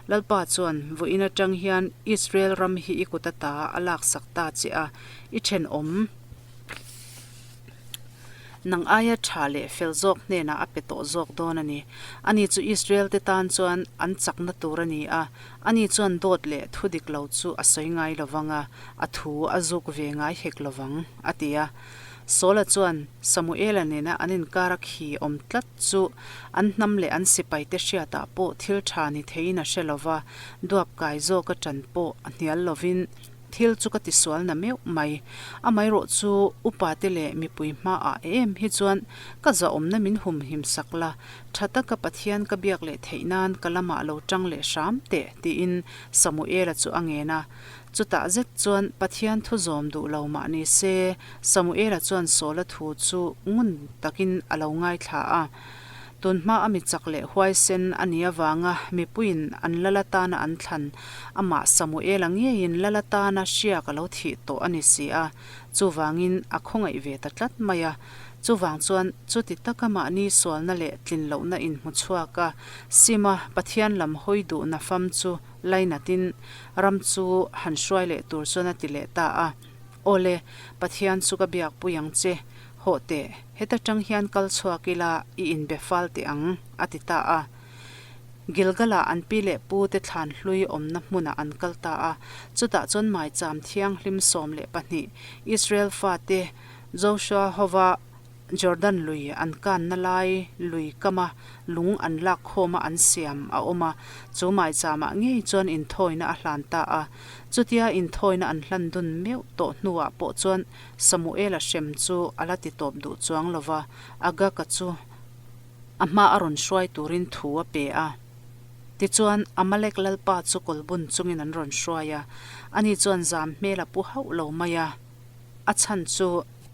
Lalpa chuan, Vawiin atang hian Israel ram hi i kut ata a laksak ta che a, i thenawm. Nang aia tha leh fel zawk hnenah a pe tawh zawk dawn a ni. Ani chu Israel-te tan chuan an chakna tur a ni a, ani chuan dawt leh thu dik lo chu a sawi ngai lo vang a, a thu a zuk ve ngai hek lo vang, a ti a. Saula chuan Samuela nena an inkar a khi awm tlat chu an hnam leh an sipaite hriatah pawh thil tha ni theiin a hre lo va, duap kai zawka ṭan pawh a hnial lovin, Thil chu ka tisual na meuh mai. Amaherawh chu upate leh mipui hmaah em hi chuan ka zahawmna min humhim sak la, tha taka Pathian ka biak leh theih nan ka lamah lo tang leh hram teh, tiin Samuela chu a ngen a. Chutah zet chuan Pathian thu zawm duh lo mah ni se, Samuela chuan Saula thu chu ngun takin a lo ngaithla a. Tun hma a mi chak leh huaisen a nih avanga mipuiin an lal atana an thlan, amah Samuela ngeiin lal atana hriak a lo thih tawh a ni si a, chuvangin a khawngaih ve ta tlat mai a. Chuvang chuan chuti taka mahni sualna leh tlin lohna inhmu chhuak a, Sima Pathian lam hawi duhna fam chu lainatin ram chu han hruai leh tur chuan a ti leh ta a. Awle, Pathian chu ka biakpui ang che, hawh teh, heta tang hian kal chhuak ila i inbe fal teh ang, a ti ta a. Gilgal-ah an pi leh pu te thlan hlui awmna hmunah an kal ta a, chutah chuan maicham thianghlim 12 Israel fate Joshua hova Jordan lui an kanna lai lui kama lung an lak khawma an siam a awm a, chu maichamah ngei chuan inthawina a hlan ta a. Chutia inthawina an hlan dun meuh tawh hnuah pawh chuan Samuela hrem chu a la ti tawp duh chuang lo va, Agag-a chu a hma a rawn hruai turin thu a pe a. Tichuan, Amalek lalpa chu kawlbun chungin an rawn hruai a, ani chuan zam hmel a pu hauh lo mai a. A chhan chu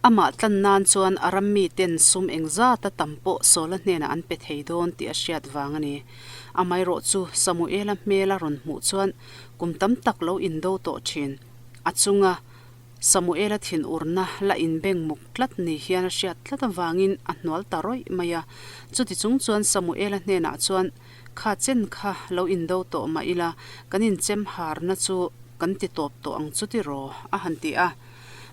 amah tlan nan chuan a ram miten sum engzata tam pawh Saula hnenah an pe thei dawn tih a hriat vang a ni. Amaherawh chu Samuela hmel a rawn hmuh chuan kum tam tak lo indo tawh thin. A chunga Samuela thinurna la inbeng muk tlat ni hian a hriat tlat avangin a hnual ta rawih mai a. Chuti chung chuan Samuela hnenah chuan Kha chen kha lo indo tawh mah ila, kan inchem harna chu kan ti tawp tawh ang chu tiraw? a han ti a.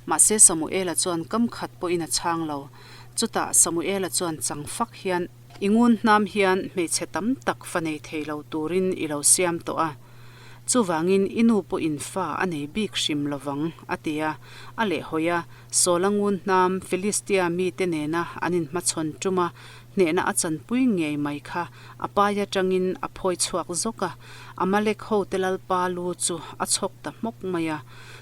Mahse Samuela chuan kam khat pawhin a chhang lo. Chutah Samuela chuan chang fak hian, I ngun hnam hian hmeichhe tam tak fa nei thei lo turin i lo siam tawh a. Chuvangin i nu pawhin fa a nei bik hrim lo vang, a ti a. A lehhawi a, Saula ngun hnam Filistia mite nena an inhmachhawn tum a, Hnehna a chanpui ngei mai kha a pai atangin a phawi chhuak zawk a, Amalek hote lalpa lu chu a chhawk ta hmawk mai a.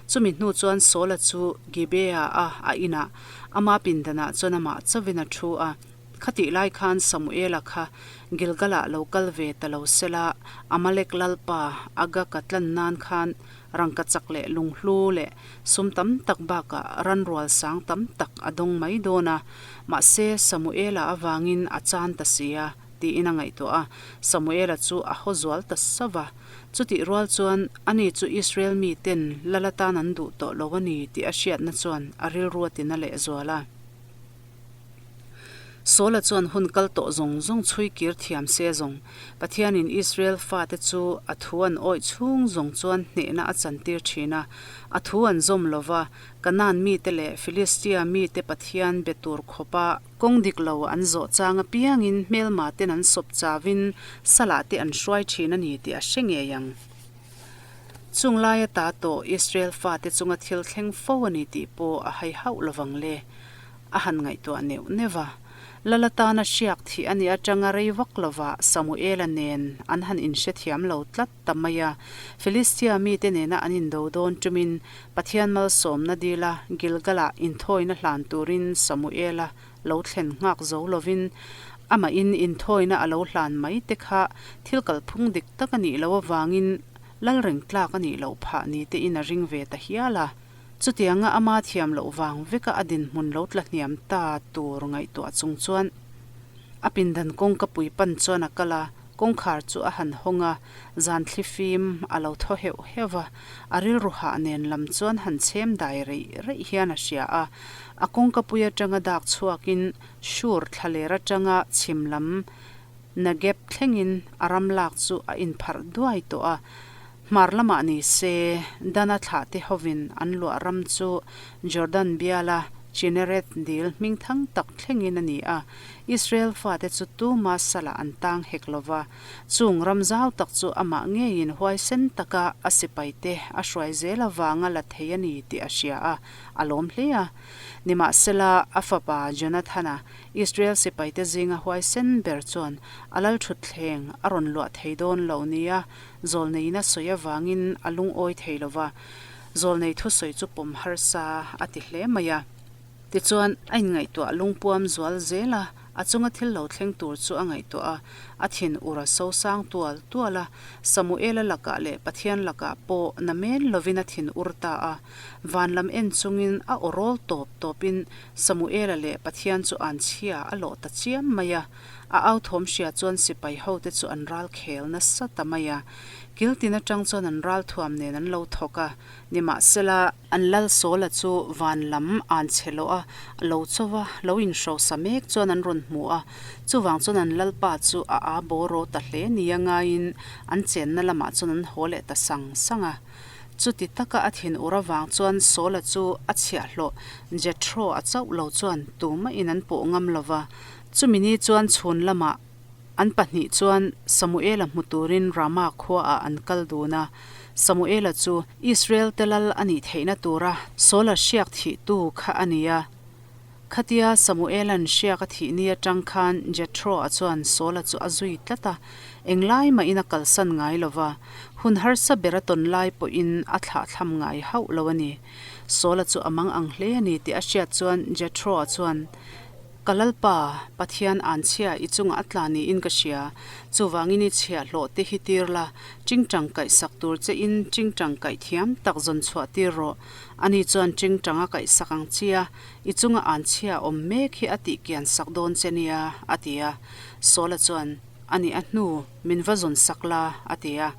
Chumi hnu chuan Saula chu Gibeah-a a inah ama pindanah chuan amah chauhin a thu a. Khatih lai khan Samuela kha Gilgal-ah lo kal ve ta lo sela, Amalek lalpa Agag-a tlan nan khan rangkachak leh lunghlu leh sum tam tak bakah ranrual sang tam tak a dawng mai dawn a, mahse Samuela avangin a chan ta si a, tiin a ngaihtuah a. Samuela chu a haw zual ta sauh a. Chutih rual chuan ani chu Israel miten lal atan an duh tawh lo a ni tih a hriatna chuan a rilru a tina lehzual a. Saula chuan hun kal tawh zawng zawng chhui kir thiam se zawng. Pathianin Israel fate chu a thu an awih chhung zawng chuan hnehna a chantir thin a. A thu an zawm lo va, Kanaan mite leh Filistia mite Pathian be tur khawpa kawng dik lo an zawh chang apiangin hmelma ten an sawp chauin salah te an hruai thin a ni tih a hre ngei ang. Chung laia ta tawh Israel fate chunga thil thleng fo a ni tih pawh a hai hauh lovang le. A han ngaihtuah neuh neuh a. Lal atana hriak thih a nih atanga rei vak lovah Samuela nen an han inhrethiam lo tlat ta mai a. Filistia mite nena an indo dawn tumin Pathian malsawmna dila Gilgal-ah inthawina hlan turin Samuela lo thlen nghak zo lovin. Amahin inthawina a lo hlan mai te kha thil kalphung dik tak a nih loh avangin lal reng tlak a nih loh phah ni tein a ring ve ta hial a. Chutianga ama thiam loh vang veka a dinhmun lo tla hniam ta tur ngaihtuah chung chuan a pindan kawngka pui pan chuan a kal a, kawngkhar chu a han hawng a, zan thli fim a lo thaw heuh heuh va, a rilru hah nen lam chuan han chhem dai reih reih hian a hria a, a kawngka pui atanga dak chhuakin Shur thlaler atanga chhim lam Negeb thlengin a ram lak chu a inpharh duai tawh a, hmar lamah ni se Dana thlahte hovin an luah ram chu Jordan biala Chinnereth dil hmingthang tak thlengin a ni a, Israel fate chu tuma salah an tang hek lo va, chung ram zau tak chu amah ngeiin huaisen taka a sipaite a hruai zel avanga la thei a ni tih a hria a, a lawm hle a. Nimahsela, a fapa Jonathana, Israel sipaite zinga huaisen ber chuan a lalthutthleng a rawn luah thei dawn lo nia zawlneiin a sawi avangin a lungawi thei lo va, zawlnei thusawi chu pawm harsa a ti hle mai a. Tichuan, a inngaihtuah lungpuam zual zel a, a chunga thil lo thleng tur chu a ngaihtuah a, a thin ur a sosang tual tual a, Samuela lakah leh Pathian lakah pawh namen lovin a thin ur ta a. Van lam en chungin a aw rawl tawp tawpin Samuela leh Pathian chu an chhia a lawh ta chiam mai a. A au thawm hria chuan sipai hote chu an ral khel nasa ta mai a. Kil tin atang chuan an ral thuam nen an lo thawk a, nimahsela, an lal Sawla chu van lam an chhe loh a, lo cho a, lo inhrosa mek chuan an rawn hmu a. Chuvang chuan an lalpa chu a aa bawraw ta hle nia ngaiin an chenna lamah chuan an haw leh ta sang sang a. Chuti taka a thin ur avang chuan Sawla chu a chhiahhlawh Jethro a chauh lo chuan tumahin an pawh ngam lo va. Chumi ni chuan chhun lamah an pahnih chuan Samuela hmu turin Rama khuaah an kal dun a. Samuela chu Israel te lal a nih theihna tura Sawla hriak thihtu kha a ni a. Khatia Samuela'n hriak a thih ni atang khan Jethro-a chuan Saula chu a zui tlat a, englai mahin a kalsan ngai lo va, hun harsa ber a tawn lai pawhin a thlahthlam ngai hauh lo a ni. Saula chu a mang ang hle a ni tih a hriat chuan Jethro-a chuan, Ka Lalpa, Pathian anchhia i chungah a tla niin ka hria, chuvangin i chhiahhlawh te hi tir la, tingtang kaihsak tur che in tingtang kaih thiam tak zawn chhuah tir rawh. Ani chuan tingtang a kaihsak ang chia, i chunga anchhia awm mek hi a tih kian sak dawn che nia, a ti a. Sawla chuan, A nih a hnu, min va zawn sak la, a ti a.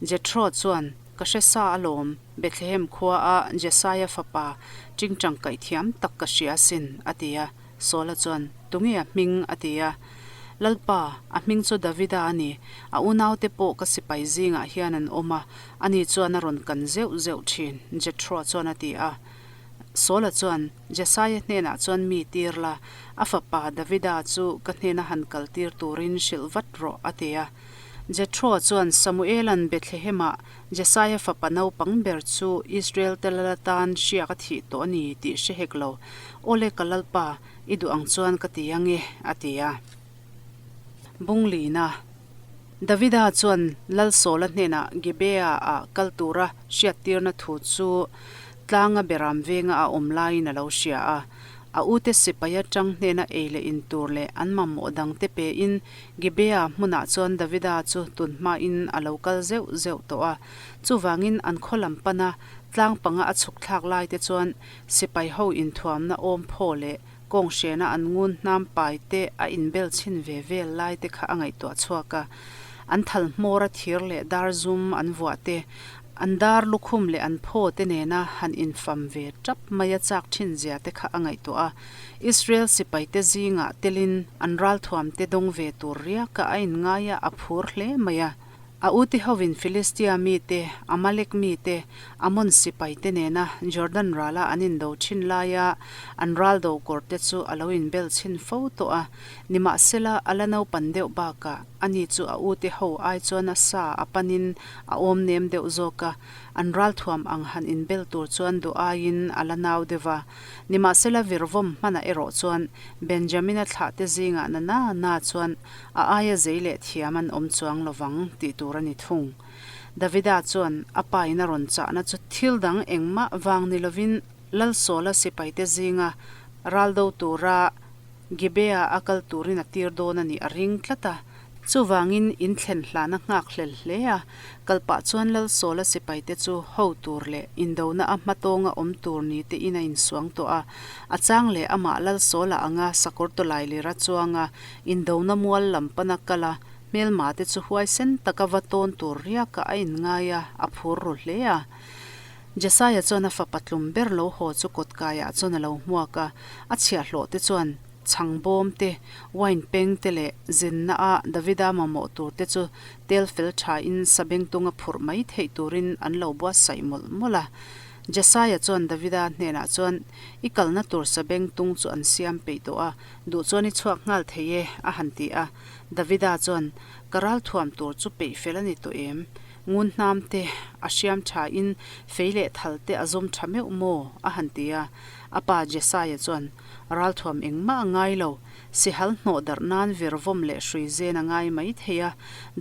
Jethro chuan, Ka hre sa alawm, Bethlehem khua a Jesaia fapa tingtang kaih thiam tak ka hria asin, a ti a. Sawla chuan, Tunge a hming? a ti a. Lalpa, a hming chu Davida a ni. A unaute pawh ka sipai zingah hian an awm a, ani chuan a rawn kan zeuh zeuh thin, Jethro chuan a ti a. Sawla chuan, Jesaia hnenah chuan mi tir la, a fapa Davida chu ka hnena han kal tir turin hrilh vat rawh, a ti a. Jethro chuan Samuela'n Bethlehemah Jesaia fapa naupang ber chu Israel te lal atan hriak a thih tawh a ni tih hre hek lo. Awle ka Lalpa, i duh ang chuan ka ti ange, a ti a. Bunglina. Davida chuan Lal Sawla hnenah Gibeah-ah kal tura hriattirna thu chu tlanga beram venga a awm laiin a lo hria a. A ute sipai atang hnena ei leh in tur leh an mamawh dangte pein Gibeah hmunah chuan Davida chu tun hmain a lo kal zeuh zeuh tawh a. Chuvangin an khaw lam pana tlang panga a chhuk thlak laite chuan sipai ho inthuamna awm phaw leh Kawng hrena an ngun hnam pai te a inbel chhin ve vel lai te kha a ngaihtuah chhuak a. An thal hmawr a thir leh dar zum an vuah te, an dar lukhum leh an phaw te nena han infam ve tap mai a chak thin zia te kha a ngaihtuah a. Israel sipai te zingah telin an ralthuam te dawng ve tur riaka a inngai a, a phur hle mai a. A ute hovin Filistia mite, Amalek mite, Amon sipaite nena Jordan rala an indo thin laia an ral do kawrte chu a lo inbel chhin fo tawh a. Nimahsela, a la naupan deuh bakah ani chu a ute ho ai chuan a sa a panin a awm nem deuh zawk a, an ralthuam ang han inbel tur chuan duh aiin a la nau deuh va. Nimahsela, virvawm hmanah erawh chuan Benjamina thlahte zingah na na na chuan A aia zei leh thiam an awm chuang lo vang tih tur a ni thung. Davida chuan a pa in a rawn chahna chu thil dang engmah vang ni lovin Lalsawla sipaite zinga ral do tura Gibea a kal turin a tir dawn a nih a ring tlat a. Chuvangin in thlen hlan a nghak hlel hle a, kal pah chuan Lalsawla sipaite chu ho tur leh indona a hmatawnga awm tur ni te in a insuang tawh a. A chang leh amah Lalsawla anga sakawr tawlai lira chuanga indona mual lam pana kal a, hmelma te chu huaisen taka va tawn tur riakah a inngai a, a phur ru hle a. Jesaia chuan a fapa tlum ber lo haw chu kawtkaiah chuan a lo hmuak a, a chhiahhlawh te chuan chhang bawm te, wine peng te leh zinna a Davida mamawh tur te chu tel fel tha in sabengtung a phurh mai theih turin an lo buatsaih mawlh mawlh a. Jesaia chuan Davida hnenah chuan, I kalna tur sabengtung chu an siam peih tawh a, duh chuan i chhuak nghal thei e, a han ti a. Davida chuan, Ka ralthuam tur chu peih fel a ni tawh em? Ngun hnam te a hriam tha in fei leh thal te a zawm tha meuh maw? a han ti a. A pa Jesaia chuan, Ralthuam engmah a ngai lo, sihal hnawh darh nan virvawm leh hrui zen a ngai mai thei a,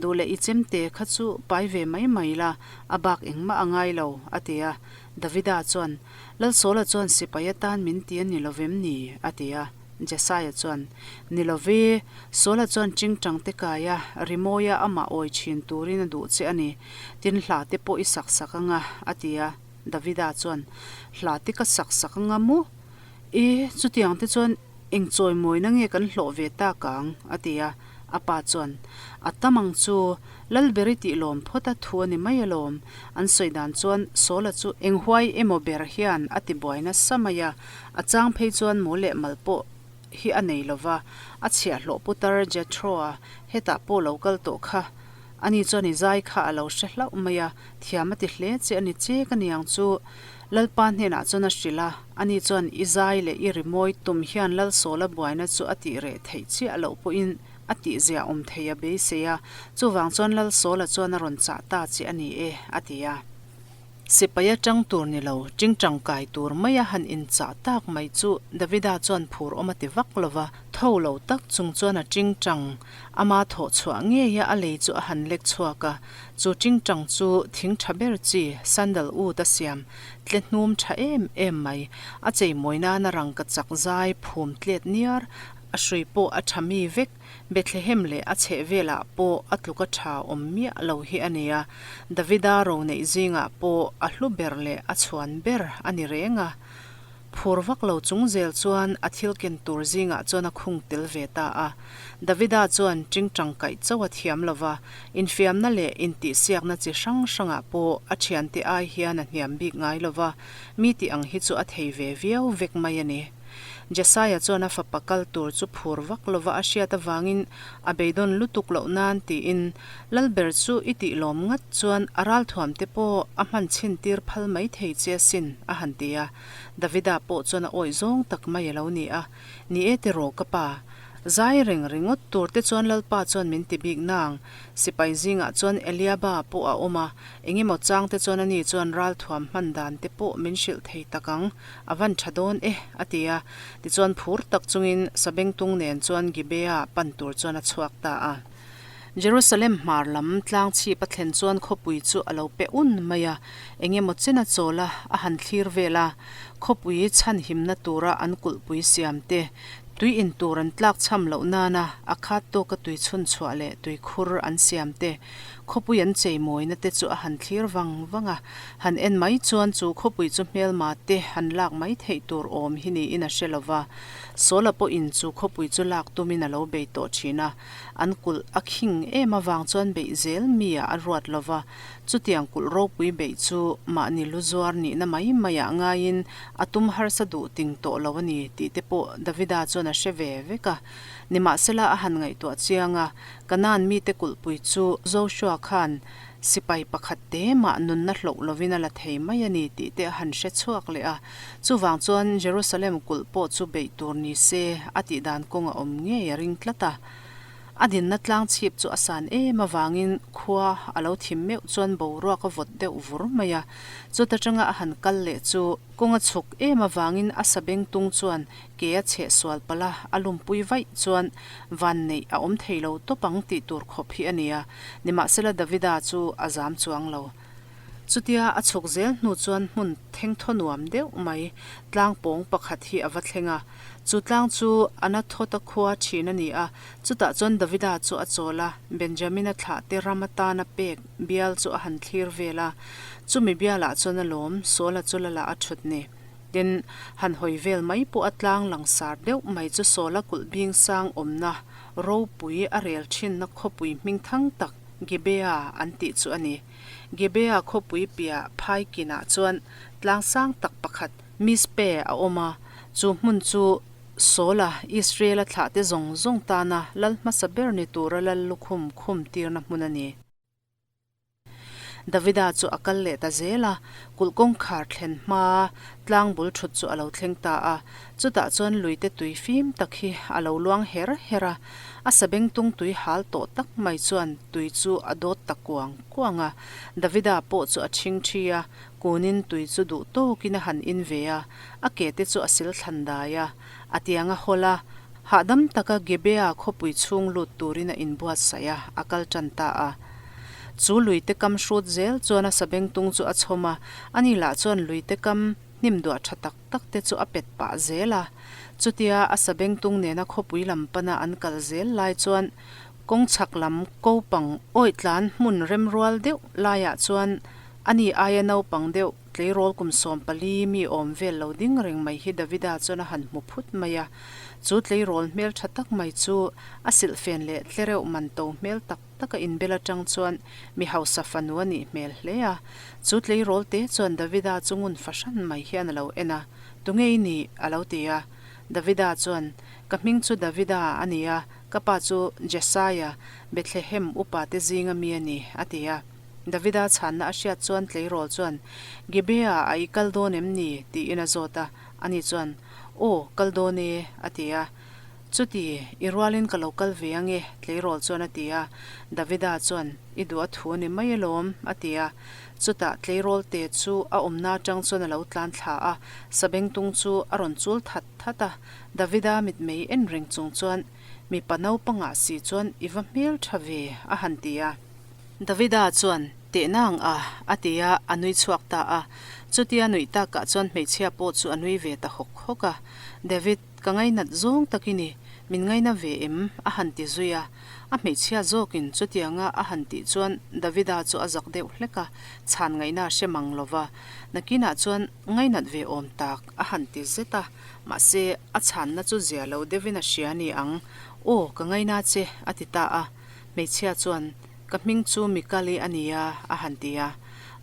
duh leh i chemte kha chu pai ve mai mai la, a bak engmah a ngai lo, a ti a. Davida chuan, Lalsawla chuan sipai atan min ti a ni lovem ni? a ti a. Jesaia chuan, Ni lo ve, Sawla chuan tingtang te kai a, rimawia amah awi thin turin a duh che a ni. Tin hla te pawh i sak sak anga, a ti a. Davida chuan, Hla te ka sak sak anga maw? E, chutiang te chuan eng chawimawina nge kan hlawh ve tak ang? a ti a. A pa chuan, A tam ang chu, Lalberi tih lawm phawt a thu a ni mai alawm. An sawi dan chuan Sawla chu eng huai emaw ber hian a ti buai nasa mai a, A chang phei chuan mu leh mal pawh hi a nei lo va, a chhiahhlawh putar Jethro-a hetah pawh lo kal tawh kha. Ani chuan i zai kha a lo hre hlauh mai a, thiam a ti hle che a ni che ka niang chu. Lalpa hnenah chuan a hrilh a, ani chuan i zai leh i rimawi tum hian Lalsawla buaina chu a tih reh theih chiah loh pawhin a tihzia awm thei a beisei a, chuvang chuan Lalsawla chuan a rawn chah ta che a ni e, a ti a. Sipai atang tur ni lo, tingtang kai tur maia han inchah tak mai chu Davida chuan phur awm a ti vak lo va, tho lo tak chung chuan a tingtang ama thawh chhuah ngeia a lei chu a han lek chhuak a, chu tingtang chu thing tha ber chi sandal wood a siam tle hnum tha em em mai, a cheimawi nana rangka chak zai phum tlet niar, a hrui pawh a tha mi vek. Bethlehem leh a chhehvelah pawh a tluka tha awm miah lo hi a ni a, Davida ro neih zingah pawh a hlu ber leh a chhuan ber a ni reng a. Phur vak lo chung zel chuan a thil ken tur zingah chuan a khung tel ve ta a. Davida chuan tingtang kaih chauh a thiam lo va, infiamna leh intihsiakna chi hrang hrangah pawh a thiante ai hian a hniam bik ngai lo va, mi tih ang hi chu a thei ve viau vek mai a ni. Jesaia chuan a fapa kal tur chu phur vak lova a hriat avangin a beidawn lutuk loh nan tiin Lalber chu i tih lawm ngat chuan a ralthuam te pawh a hman chhin tir phal mai thei che asin a han ti a. Davida pawh chuan a awih zawng tak mai a lo ni a, Ni e tiraw ka pa, zai reng ringawt tur te chuan Lalpa chuan min ti bik nang, sipai zingah chuan Eliaba pawh a awm a, engemaw chang te chuan ani chuan ralthuam hman dan te pawh min hrilh thei tak ang. A van tha dawn e, a ti a. Tichuan phur tak chungin Sabengtung nen chuan Gibea pan tur chuan a chhuak ta a. Jerusalem hmar lam tlang chhip a thlen chuan khawpui chu a lo pe un mai a, eng emaw chen a chawl a, a han thlir vel a. Khawpui chhanhimna tura an kulhpui siam te, tui in tur an tlak chham loh nana a khat tawka tui chhun chhuah leh tui khur an siam te, Khawpui an cheimawina te chu a han thlir vang vang a, han en mai chuan chu khawpui chu hmelma te han lak mai theih tur awm hi niin a hre lo va. Sawla pawhin chu khawpui chu lak tumin a lo bei tawh thin a, an kulh a khing em avang chuan beih zel mi ah a ruat lo va, chutiang kulh ropui beih chu mahni lu zuar nihna mai maiah ngaiin a tum harsa duh ting tawh lo a ni tih te pawh Davida chuan a hre ve vek a. Nimahsela a han ngaihtuah chiang a, Kanaan mite kulhpui chu Joshua khan sipai pakhat te mah nunna hloh lovin a la thei mai a ni tih te a han hre chhuak leh a. Chuvang chuan Jerusalem kulh pawh chu beih tur ni se a tih dan kawng a awm ngei a ring tlat a. A dinna tlang chhip chu a san em avangin khua a lo thim meuh chuan boruak a vawt deuh vur mai a. Chuta tanga a han kal leh chu kawng a chhuk em avangin a sabengtung chuan Ke a chheh sual palh a, a lumpui vaih chuan van neih a awm thei lo tawp ang tih tur khawp hi a ni a. Nimahsela Davida chu a zam chuang lo. Chutia a chhuk zel hnu chuan hmun thengthaw nuam deuh mai tlang pawng pakhat hi a va thleng a. Chu tlang chu Anathota khua thin a ni a, chutah chuan Davida chu a chawl a, Benjamina thlahte ram atana pek bial chu a han thlir vel a. Chumi bialah chuan a lawm, Saula chu la lah a thut ni. Tin, han hawi vel mai pawh a tlang langsar deuh mai chu Saula kulh bing sang awmna ropui a rel thinna khawpui hmingthang tak Gibea an tih chu a ni. Gibea khawpui piah phai kinah chuan tlang sang tak pakhat Mizpe a awm a, chu hmun chu Saula Israela thlahte zawng zawng tana lal hmasa ber ni tura lal lukhum khum tirna hmun a ni. Davida chu a kal leh ta zel a, kulh kawngkhar thlen hma tlang bul thut chu a lo thleng ta a. Chutah chuan luite tui fim tak hi a lo luang her her a, a sabengtung tui hal tawh tak mai chuan tui chu a dawt ta kuang kuang a. Davida pawh chu a chhing thi a, kunin tui chu duh tawkin a han in ve a, a ke te chu a sil thlan dai a, a tiang a hawl a, hahdam taka Gibea khawpui chhung lut turin a inbuatsaih a, a kal tan ta a. Chu luite kam hrut zel chuan a sabengtung chu a chhawm a, ani lah chuan luite kam hnim duah tha tak tak te chu a pet pah zel a. Chutia a sabengtung nena khawpui lam pana an kal zel lai chuan kawng chhak lam kopang awih tlan hmun remrual deuh laiah chuan ani aia naupang deuh Tleirawl kum 14 mi awm vel lo ding reng mai hi Davida chuan a han hmu phut mai a. Chu tleirawl hmel tha tak mai chu a silhfen leh tlereuh man to hmel tak tak a inbel atang chuan mi hausa fanu a nih hmel hle a. Chu tleirawl te chuan Davida chu ngun fahran mai hian a lo en a, Tunge i nih? a lo ti a. Davida chuan, Ka hming chu Davida a ni a, ka pa chu Jesaia, Bethlehem upa te zinga mi a ni, a ti a. Davida chhanna a hriat chuan tleirawl chuan, Gibea a i kal dawn em ni? tiin a zawt a. Ani chuan, Aw, kal dawn e, a ti a. Chuti, i rualin ka lo kal ve ange, tleirawl chuan a ti a. Davida chuan, I duh a thu a ni mai alawm, a ti a. Chutah tleirawl te chu a awmna atang chuan a lo tlan thla a, sabengtung chu a rawn chul that that a. Davida mitmei en reng chung chuan, Mipa naupangah si chuan i va hmel tha ve, a han ti a. Davida chuan, Tehna ang a, a ti a, a nui chhuak ta a. Chutia nuih takah chuan hmeichhia pawh chu a nui ve ta hawk hawk a. David, ka ngainat zawng tak i ni, min ngaina ve em? a han ti zui a. A hmeichhia zawkin chutianga a han tih chuan Davida chu a zak deuh hlek a, chhan ngaihna a hre mang lo va. Nakinah chuan ngainat ve awm tak a han ti zet a, mahse a chhanna chu zia lo deuhin a hria ni ang. Aw, ka ngaina che, a ti ta a. Hmeichhia chuan, Ka hming chu Mikali a nia, a han ti a.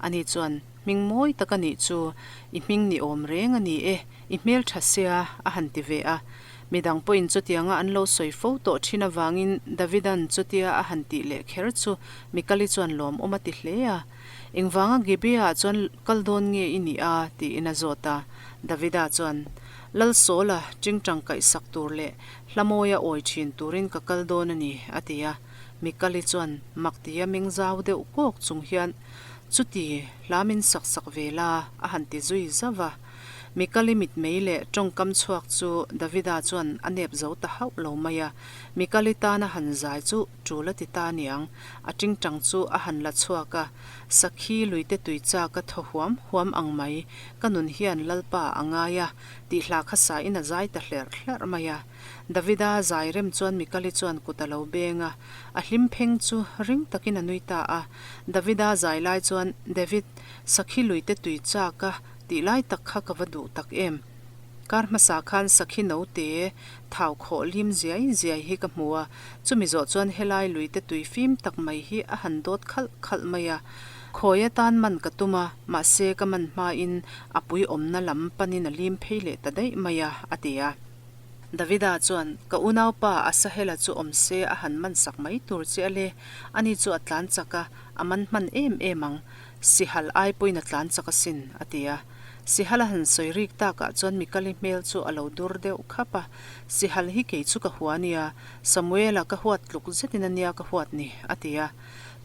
Ani chuan, Hming mawi tak a nih chu, i hming ni awm reng a ni e, i hmel tha sia, a han ti ve a. Midang pawhin chutianga an lo sawi fo tawh thin avangin Davidan chutia a han tih leh kher chu Mikali chuan lawmawm a ti hle a. Engvanga Gibeah chuan kal dawn nge i nih a? tiin a zawt a. Davida chuan, Lal Sawla tingtang kaihsak tur leh Hla mawia awi thin turin ka kal dawn a ni, a ti a. Mikali chuan mak tia meng zau deuh kawk chung hian, Chuti, hla min sak sak ve la, a han ti zui zauh a. Mikali mitmei leh tawngkam chhuak chu Davida chuan a nep zo ta hauh lo mai a. Mikali tana han zai chu tul a ti ta niang, a tingtang chu a han la chhuak a. Sakhi luite tui chak a thaw huam huam ang mai, ka nun hian Lalpa a ngai a, Tih hla kha sa in a zai ta hlerh hlerh mai a. Davida zai rem chuan Mikali chuan kut a lo beng a, a hlim pheng chu ring takin a nui ta a. Davida zai lai chuan, David, sakhi lui te tui chak a tih lai tak kha ka va duh tak em. Kar hmasa khan sakhi note thau khawh lim ziai ziai hi ka hmu a, chumi zawh chuan helai lui te tui fim tak mai hi a han dawt khalh khalh mai a. Khawi atan man ka tum a, mahse ka man hmain a pui awmna lam panin a lim phei leh ta daih mai a, a ti a. Davida chuan, Ka unaupa Asahela chu awm se a han man sak mai tur che a le, ani chu a tlan chak a, a man hman em em ang, Sihal ai pawhin a tlan chak asin, a ti a. Sihal a han sawi rik takah chuan Mikali hmel chu a lo dur deuh khap a, Sihal hi kei chu ka hua ania, Samuela ka huat tluk zetin ania ka huat ni, a ti a.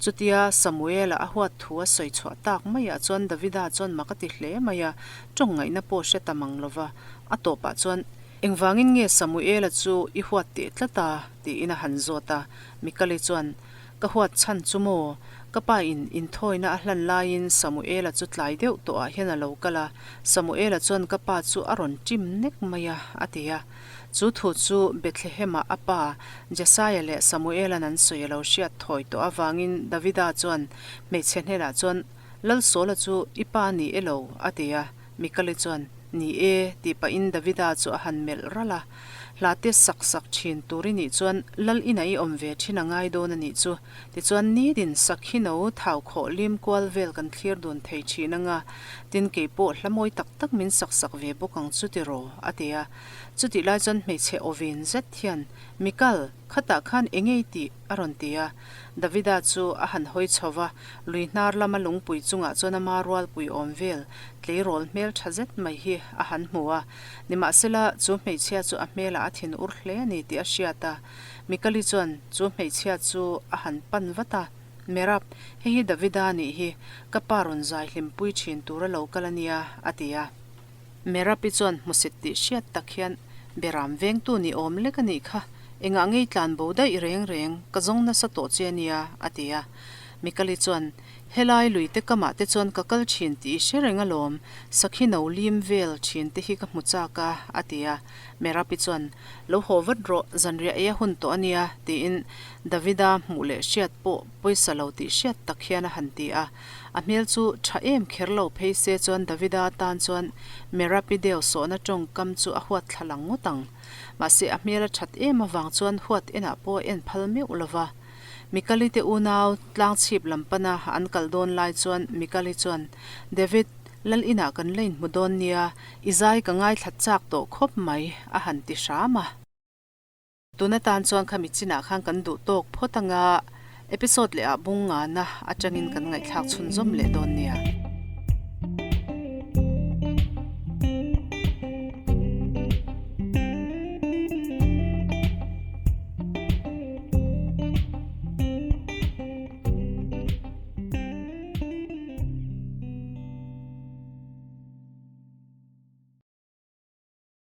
Chutia Samuela a huat thu a sawi chhuah tak maiah chuan Davida chuan mak a ti hle mai a, tawng ngaihna pawh hre ta mang lo va. A tawpah chuan, Engvangin nge Samuela chu i huat teh tlat a? tiin a han zawt a. Mikali chuan, Ka huat chhan chu maw? Ka pa in inthawina a hlan laiin Samuela chu tlai deuh tawhah hian a lo kal a, Samuela chuan ka pa chu a rawn ṭim nek mai a, a ti a. Chu thu chu Bethlehem-ah a pa Jesaia leh Samuela'n an sawi a lo hriat thawi tawh avangin Davida chuan hmeichhe hnenah chuan, Lalsawla chu i pa ni e lo, a ti a. Mikali chuan, Ni e, tih pahin Davida chu a han melh ralh a. Hla te sak sak thin tur i nih chuan Lal inah i awm ve thin a ngai dawn a nih chu. Tichuan nitin sakhi no thau khawh lim kual vel kan thlir dun thei thin anga, tin kei pawh hla mawi tak tak min sak sak ve bawk ang chu tiraw, a ti a. Chutih lai chuan hmeichhe awvin zet hian, Mikal, khatah khan eng ei tih? a rawn ti a. Davida chu a han hawi chho va, lui hnar lama lungpui chungah chuan ama rualpui awm vel tleirawl hmel tha zet mai hi a han hmu a. Nimahsela, chu hmeichhia chu a hmelah a thin ur hle a ni tih a hriat a. Mikali chuan chu hmeichhia chu a han pan vat a, Merab, hei hi Davida a nih hi, ka pa rawn zai hlimpui thin tur a lo kal a nia, a ti a. Merab-i chuan hmusit tih hriat tak hian, Beram vengtu ni awm lek a nih kha, engah ngei tlan bo daih reng reng, ka zawng nasa tawh che a nia, a ti a. Mikali chuan, Helai luite kamah te chuan ka kal thin tih i hre reng alawm, sakhi no lim vel thin te hi ka hmu chak a, a ti a. Merapi chuan, Lo haw vat rawh, zanriah ei a hun tawh a nia, tiin Davida hmuh leh hriat pawh pawisa lo tih hriat tak hian a han ti a. A hmel chu tha em kher lo phei se chuan Davida tan chuan Merapi deu sawhna tawngkam chu a huat thla lang ngawt ang. Mahse a hmel a that em avang chuan huat enah pawh a en phal meuh lo va. Mikali te unau tlangchhip lam pana an kal dawn lai chuan Mikali chuan, David, Lal inah kan la inhmu dawn nia, i zai ka ngaithla chak tawh khawp mai, a han ti hram a. Tun atan chuan khami chinah khan kan duh tawk phawt anga episode leh ah bung ngana atangin kan ngaihthlak chhunzawm leh dawn nia.